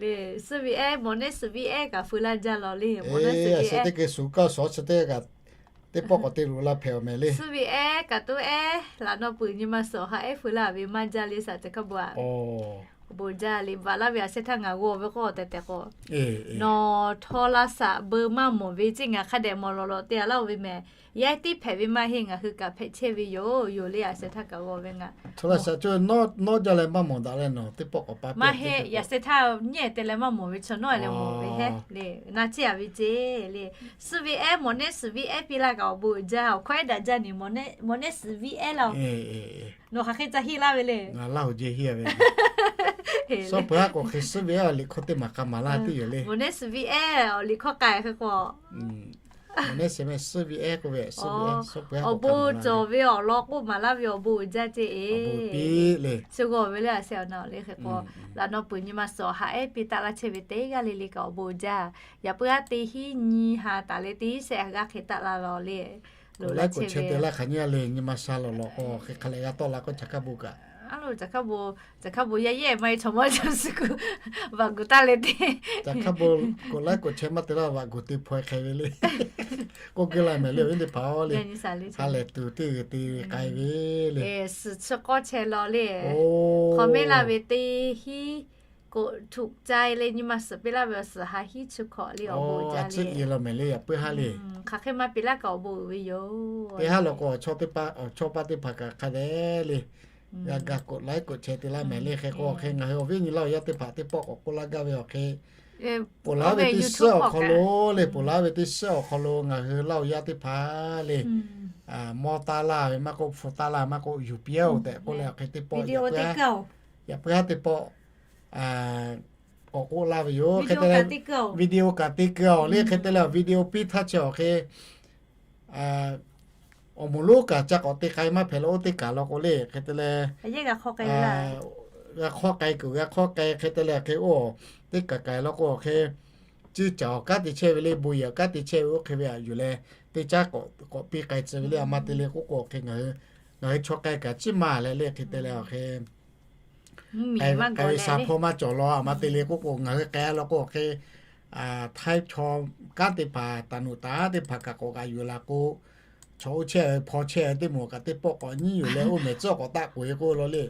Le, suhˉ ve ehˉ, mawˬ nehˉ suhˍ ve ehˉ kaꞈ feu laˇ jaˇ law le. Mawˬ nehˉ suhˍ ve ehˉ, teˇ geh suhˍ kaˇ suhˍ chi teˇ g'aˇ kaꞈ teˇ pawˆ k'awꞈ te loꞈ la hpehꞈ awˬ mehˍ le. Suhˉ ve ehˉ kaꞈ tuˉ ehˉ laꞈ naw puiˍ nyi ma suhˍ awˬ ha ehˉ feu laˇ ve maˇ jaˇ le saˍ ceˬ hk'a bon a. Awˬ bon jaˇ le, baˬ laˇ ve a shehˇ htaˇ ngaˬ g'aw ve k'o tehꞈ tehꞈ k'o, nawˬ htaw la saꞈ beu maˇ mawˬ ve ceˇ ngaˬ hk'a dehꞈ mawˬ lawˬ lawꞈ te a laˇ oˬ ve mehˍ. Yaˇ ehˉ teˇ hpehꞈ ve maˇ heˆ, ngaˬ hui kaꞈ hpehꞈ chehˇ ve yoˬ yoˬ le a shehˇ htaˇ kaꞈ g'aw ve ngaˬ. Htaw la saꞈ cawˇ ve nawˉ jaˇ leh maˇ mawˬ daꞈ leh nawˬ teˇ pawˆ k'awꞈ pa maˇ heˆ. A shehˇ htaˇ nyi te leh maˇ mawˬ ve chaw nawˉ leh mawˬ ve hehˉ le. Na chehˇ a ve ceˇ le. Suhˉ ve ehˉ, mawˬ nehˉ suhˍ ve ehˉ piˇ laˇ kaꞈ awˬ bon uiˍ jaˇ. Awˬ hkawˇ ehˉ daꞈ jaˇ ni, mawˬ nehˉ suhˍ ve ehˉ laˇ. Nawˬ hk'aˬ hk'e ca hiˆ laˇ ve le. Suhˉ peuˬ aˉ k'o hk'e suhˉ ve ehˉ awˬ liꞈ hkawˇ teˇ maˬ k'a maˍ laˇ teˇ yoˬ le. Mawˬ nehˉ suhˍ ve ehˉ awˬ liꞈ hkawˇ k'ai hk'e k'o, mawˬ nehˉ suhˍ ve suhˉ ve ehˉ k'oˆ ve, awˬ bon cawˬ ve awˬ lawn k'oˆ maˍ laˇ ve awˬ bon uiˍ jaˇ ceˇ e. Chi g'aw ve le a shehˇ awˬ na le hk'e k'o, laꞈ naw puiˍ nyi ma suhˍ awˬ ha ehˉ piˇ taˆ laˇ chehˇ ve teˇ g'aˇ le le kaꞈ awˬ bon uiˍ jaˇ. Yaꞈ puiˉ aˉ teˇ hinˉ nyi ha taˍ leh teˇ hinˉ shehˆ ha g'aˇ hk'e taˆ la law le. Loꞈ la chehˇ ve teˇ g'aˇ le nyi ma sha lawˬ lawˬ k'o hk'e hk'a leh g'a tawˆ la k'o caˬ hk'a bon kaꞈ, caˬ hk'a bon yaˇ yehˇ maˇ heˆ chaw maˇ chaw suh kuˬ vaꞈ guˬ taˇ le teˇ, caˬ hk'a bon k'oꞈ laˉ k'oꞈ chehˇ maˇ te laˇ vaꞈ guˬ te hpaw hk'e ve le. K'oˆ keu la mehˍ le awˬ viˉ teˇ hpaˍ le. Ha lehˬ tuˬ teˇ g'uiˬ te ve k'ai ve le. Suhˍ chi k'awˇ chehˇ law le. Hk'aw mehˆ laˇ ve teˇ hinˉ k'oꞈ htuꞈ ca le nyi ma suhˍ piˇ laˇ ve awˬ suhˍ ha hinˉ chi hkawꞈ le awˬ bon jaˇ le. Law mehˍ le yaꞈ puiˉ ha le. Hk'aˬ hk'e maˇ piˇ laˇ kaꞈ awˬ bon uiˍ ve yoˬ. Teˇ ha lawˬ k'o chaw paˇ teˇ hpaˍ kaꞈ hk'a dehꞈ le g'a ga k'oꞈ laˉ k'oꞈ chehˇ te laˇ mehˍ le hk'e k'o hk'e ngaˬ hui awˬ viˉ nyi laˇ awˬ yaˇ teˇ hpaˍ teˇ pawˆ k'awꞈ k'oˆ laˇ gaˇ ve awˬ hk'e, ponˬ laˇ ve teˇ suhˉ awˬ hk'aw lo le, ponˬ laˇ ve teˇ suhˉ awˬ hk'aw lo ngaˬ hui laˇ awˬ yaˇ teˇ hpaˍ le, mawˇ taˇ laˇ ve maˇ k'oˆ, hpu taˇ laˇ maˇ k'oˆ, yuˬ piˇ-oˬ tehꞈ k'oˆ leh awˬ hk'e teˇ pawˆ yaꞈ puiˉ ha teˇ pawˆ k'awꞈ k'oˆ laˇ ve yoˬ. Video kaꞈ te keu-oˬ le hk'e te leh video piˇ htaˇ chi awˬ hk'e awˬ moˍ lonˉ kaꞈ ca k'awꞈ te k'ai maˇ hpehꞈ la oˇ teˇ kaˬ law k'o le hk'e te leh, g'a hk'awˇ k'ai kuiˬ g'a hk'awˇ k'ai hk'e te leh hk'e oˇ teˇ kaˬ kaˬ law k'o hk'e, ciˇ caˬ awˬ kanˉ te chehˇ ve le, bon yehˬ awˬ kanˉ te chehˇ ve oˇ hk'e ve aꞈ yuˬ leh teˇ caˉ k'awꞈ piˇ k'ai tcuh ve le. A ma te le k'oˆ k'o hk'e ngaˬ hui chaw k'ai kaꞈ ciˇ ma leh le hk'e te leh awˬ hk'e k'ai ve sha hpawˇ maˇ cawˬ law. A ma te le k'oˆ k'o ngaˬ hui k'ai law k'o awˬ hk'e, Htaiˇ chaw kanˉ teˇ hpaˍ, taˍ nuꞈ taˍ teˇ hpaˍ kaꞈ k'awꞈ g'aꞈ yuˬ la k'o, chaw oˇ chehˇ ve hpaw chehˇ ve teˇ moˍ kaꞈ teˇ pawˆ k'awꞈ nyiˉ yuˬ leh oˇ mehˍ tcuhˉ k'awꞈ taˆ k'oꞈ e k'oˆ law le.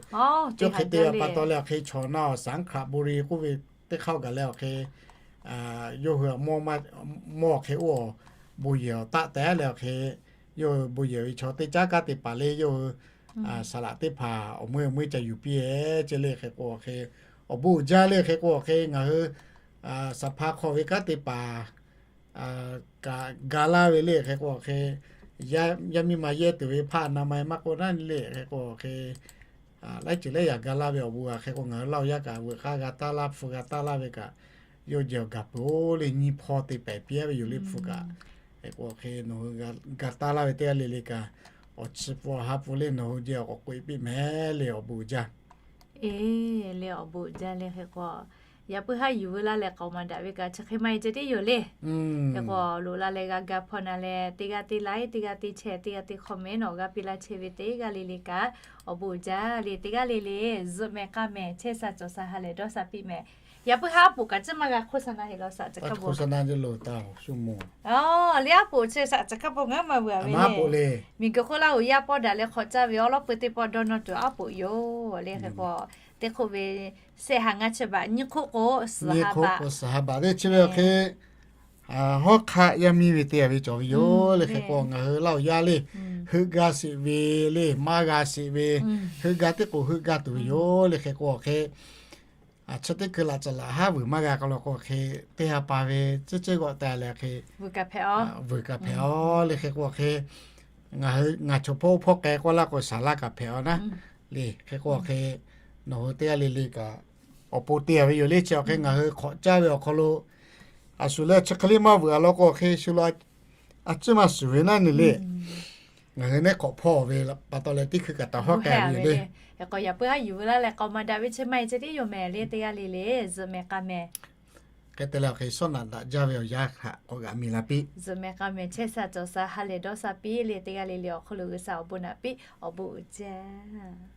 Chi hk'e te pa taw leh awˬ hk'e chaw na awˬ Sanˉ Hkaˍ Bon Ri k'oˆ ve teˇ hk'aˇ gaˬ leh awˬ hk'e, yawˇ hui mawˇ hk'e oˇ bon yehˬ awˬ taˆ tehˉ leh awˬ hk'e, yawˇ hui bon yehˬ ve chaw teˇ caˉ kanˉ te paˍ le yawˇ hui saˍ laꞈ teˇ hpaˍ awˬ meuˇ awˬ meuˇ ca yuˬ piˇ e ce le hk'e k'o awˬ hk'e, awˬ bon uiˍ jaˇ le hk'e k'o awˬ hk'e ngaˬ hui saˍ hpa hk'aw ve kanˉ te paˍ kaꞈ ga laˇ ve le hk'e k'o awˬ hk'e, yaˇ miˇ ma yehˇ tuˬ ve hpaˇ na ma maˇ k'oˆ naˉ le hk'e k'o awˬ hk'e, laiˉ ceuˬ laiˉ yaꞈ ga laˇ ve awˬ bon a hk'e k'o ngaˬ hui laˇ awˬ yaˇ kaꞈ veuꞈ k'aˇ g'a taˇ laˇ hpu g'a taˇ laˇ ve kaꞈ, yawˇ jehˬ awˬ gaˬ peuˬ-oˬ le nyiˇ hpawˇ te pehˍ piˇ-a ve yoˬ le hpu kaꞈ. Hk'e k'o awˬ hk'e nawˬ hui ga taˇ laˇ ve teˇ g'aˇ le le kaꞈ, awˬ chi pfuhˍ awˬ ha pfuhˍ le nawˬ hui jehˬ k'awꞈ k'oꞈ e piˇ mehˍ le awˬ bon uiˍ jaˇ. E, le awˬ bon uiˍ jaˇ le hk'e k'o, yaꞈ puiˉ haˉ yuˬ veu laˇ leh k'aoˍ maˍ daꞈ ve kaꞈ chi hk'e maˇ heˆ ceh tiˉ yoˬ le. Hk'e k'o loꞈ la leh g'a ga hpawˇ na leh teˇ g'aˇ teˇ laiˉ teˇ g'aˇ teˇ chehˇ teˇ g'aˇ teˇ hk'awꞈ mehˉ nawˬ g'a piˇ laˇ chehˇ ve teˇ g'aˇ le le kaꞈ, awˬ bon uiˍ jaˇ le teˇ g'aˇ le le zuhꞈ mehˍ k'aˇ mehˍ chehˇ sha cawˬ sha ha lehˬ dawˇ sha piˇ mehˍ. Yaꞈ puiˉ haˉ a poˍ kaꞈ ciˉ maˇ g'a hk'oˆ sha na heˆ law saˍ caˬ hk'a bon. Aˬ, le a poˍ chi saˍ caˬ hk'a bon ngaˬ maˇ veuˬ a ve le. Miˬguiˬ hk'oˆ laˇ g'uˬ yaˇ pawˆ daꞈ leh hk'awꞈ caˇ ve awˉ lawˉ peu teˇ pawˆ dawˇ nawˇ tuˬ a poˍ yoˬ le hk'e k'o, teˇ hk'oˆ ve shehˆ ha ngaˇ chi baꞈ nyiˇ hk'oˆ k'o suhˍ ha baꞈ, suhˍ ha baꞈ le chi ve awˬ hk'e, hawˉ hk'aˆ yaˇ miˇ ve teˇ g'aˇ ve cawˬ ve yoˬ le hk'e k'o ngaˬ hui laˇ awˬ yaˇ le, heuˆ gaˇ sheˍ ve le maˇ g'a sheˍ ve, heuˆ gaˇ teˇ k'o heuˆ gaˇ tuˬ ve yoˬ le hk'e k'o awˬ hk'e Chi teˇ hkui laꞈ caˬ laꞈ haˉ vuiˬ maˇ g'a k'aw lo k'o hk'e, teˇ ha pa ve ceˇ ceˇ g'awˆ te leh hk'e, vuiˬ kaꞈ hpehꞈ-o le. Hk'e k'o hk'e, ngaˬ hui ngaˬ chaw hpawˇ hpawˇ k'ai k'oˆ laˇ k'o, saˍ laˇ kaꞈ hpehꞈ-o naˉ le. Hk'e k'o hk'e, nawˬ hui teˇ g'aˇ le le kaꞈ awˬ pon te-a ve yoˬ le. Chi awˬ hk'e ngaˬ hui hk'awꞈ caˇ ve awˬ hk'aw lo, a shu leh chi hk'e le maˇ vuiˬ a law k'o hk'e, shu lo a ciˉ maˇ shuˍ ve naˉ nyi le. Ngaˬ hui neˉ hk'awꞈ hpawˇ ve pa taw leh teˇ hkui kaꞈ taˍ hawˉ k'ai ve yoˬ le. K'awꞈ yaꞈ puiˉ haˉ yuˬ ve laˇ leh k'awꞈ maˇ daꞈ ve chi maˇ heˆ, chi tiˉ yoˬ mehˍ le. Teˇ g'aˇ le le zuhꞈ mehˍ k'a mehˍ. Hk'e te leh awˬ hk'e, shawˉ naꞈ daꞈ jaˇ ve awˬ yanˇ htaꞈ k'awꞈ g'aꞈ mi la piˇ. Zuhꞈ mehˍ k'a mehˍ, chehˇ sha cawˬ sha ha lehˬ dawˇ sha piˇ le. Teˇ g'aˇ le le awˬ hk'aw lo G'uiˬsha awˬ bon naꞈ piˇ, awˬ bon uiˍ jaˇ.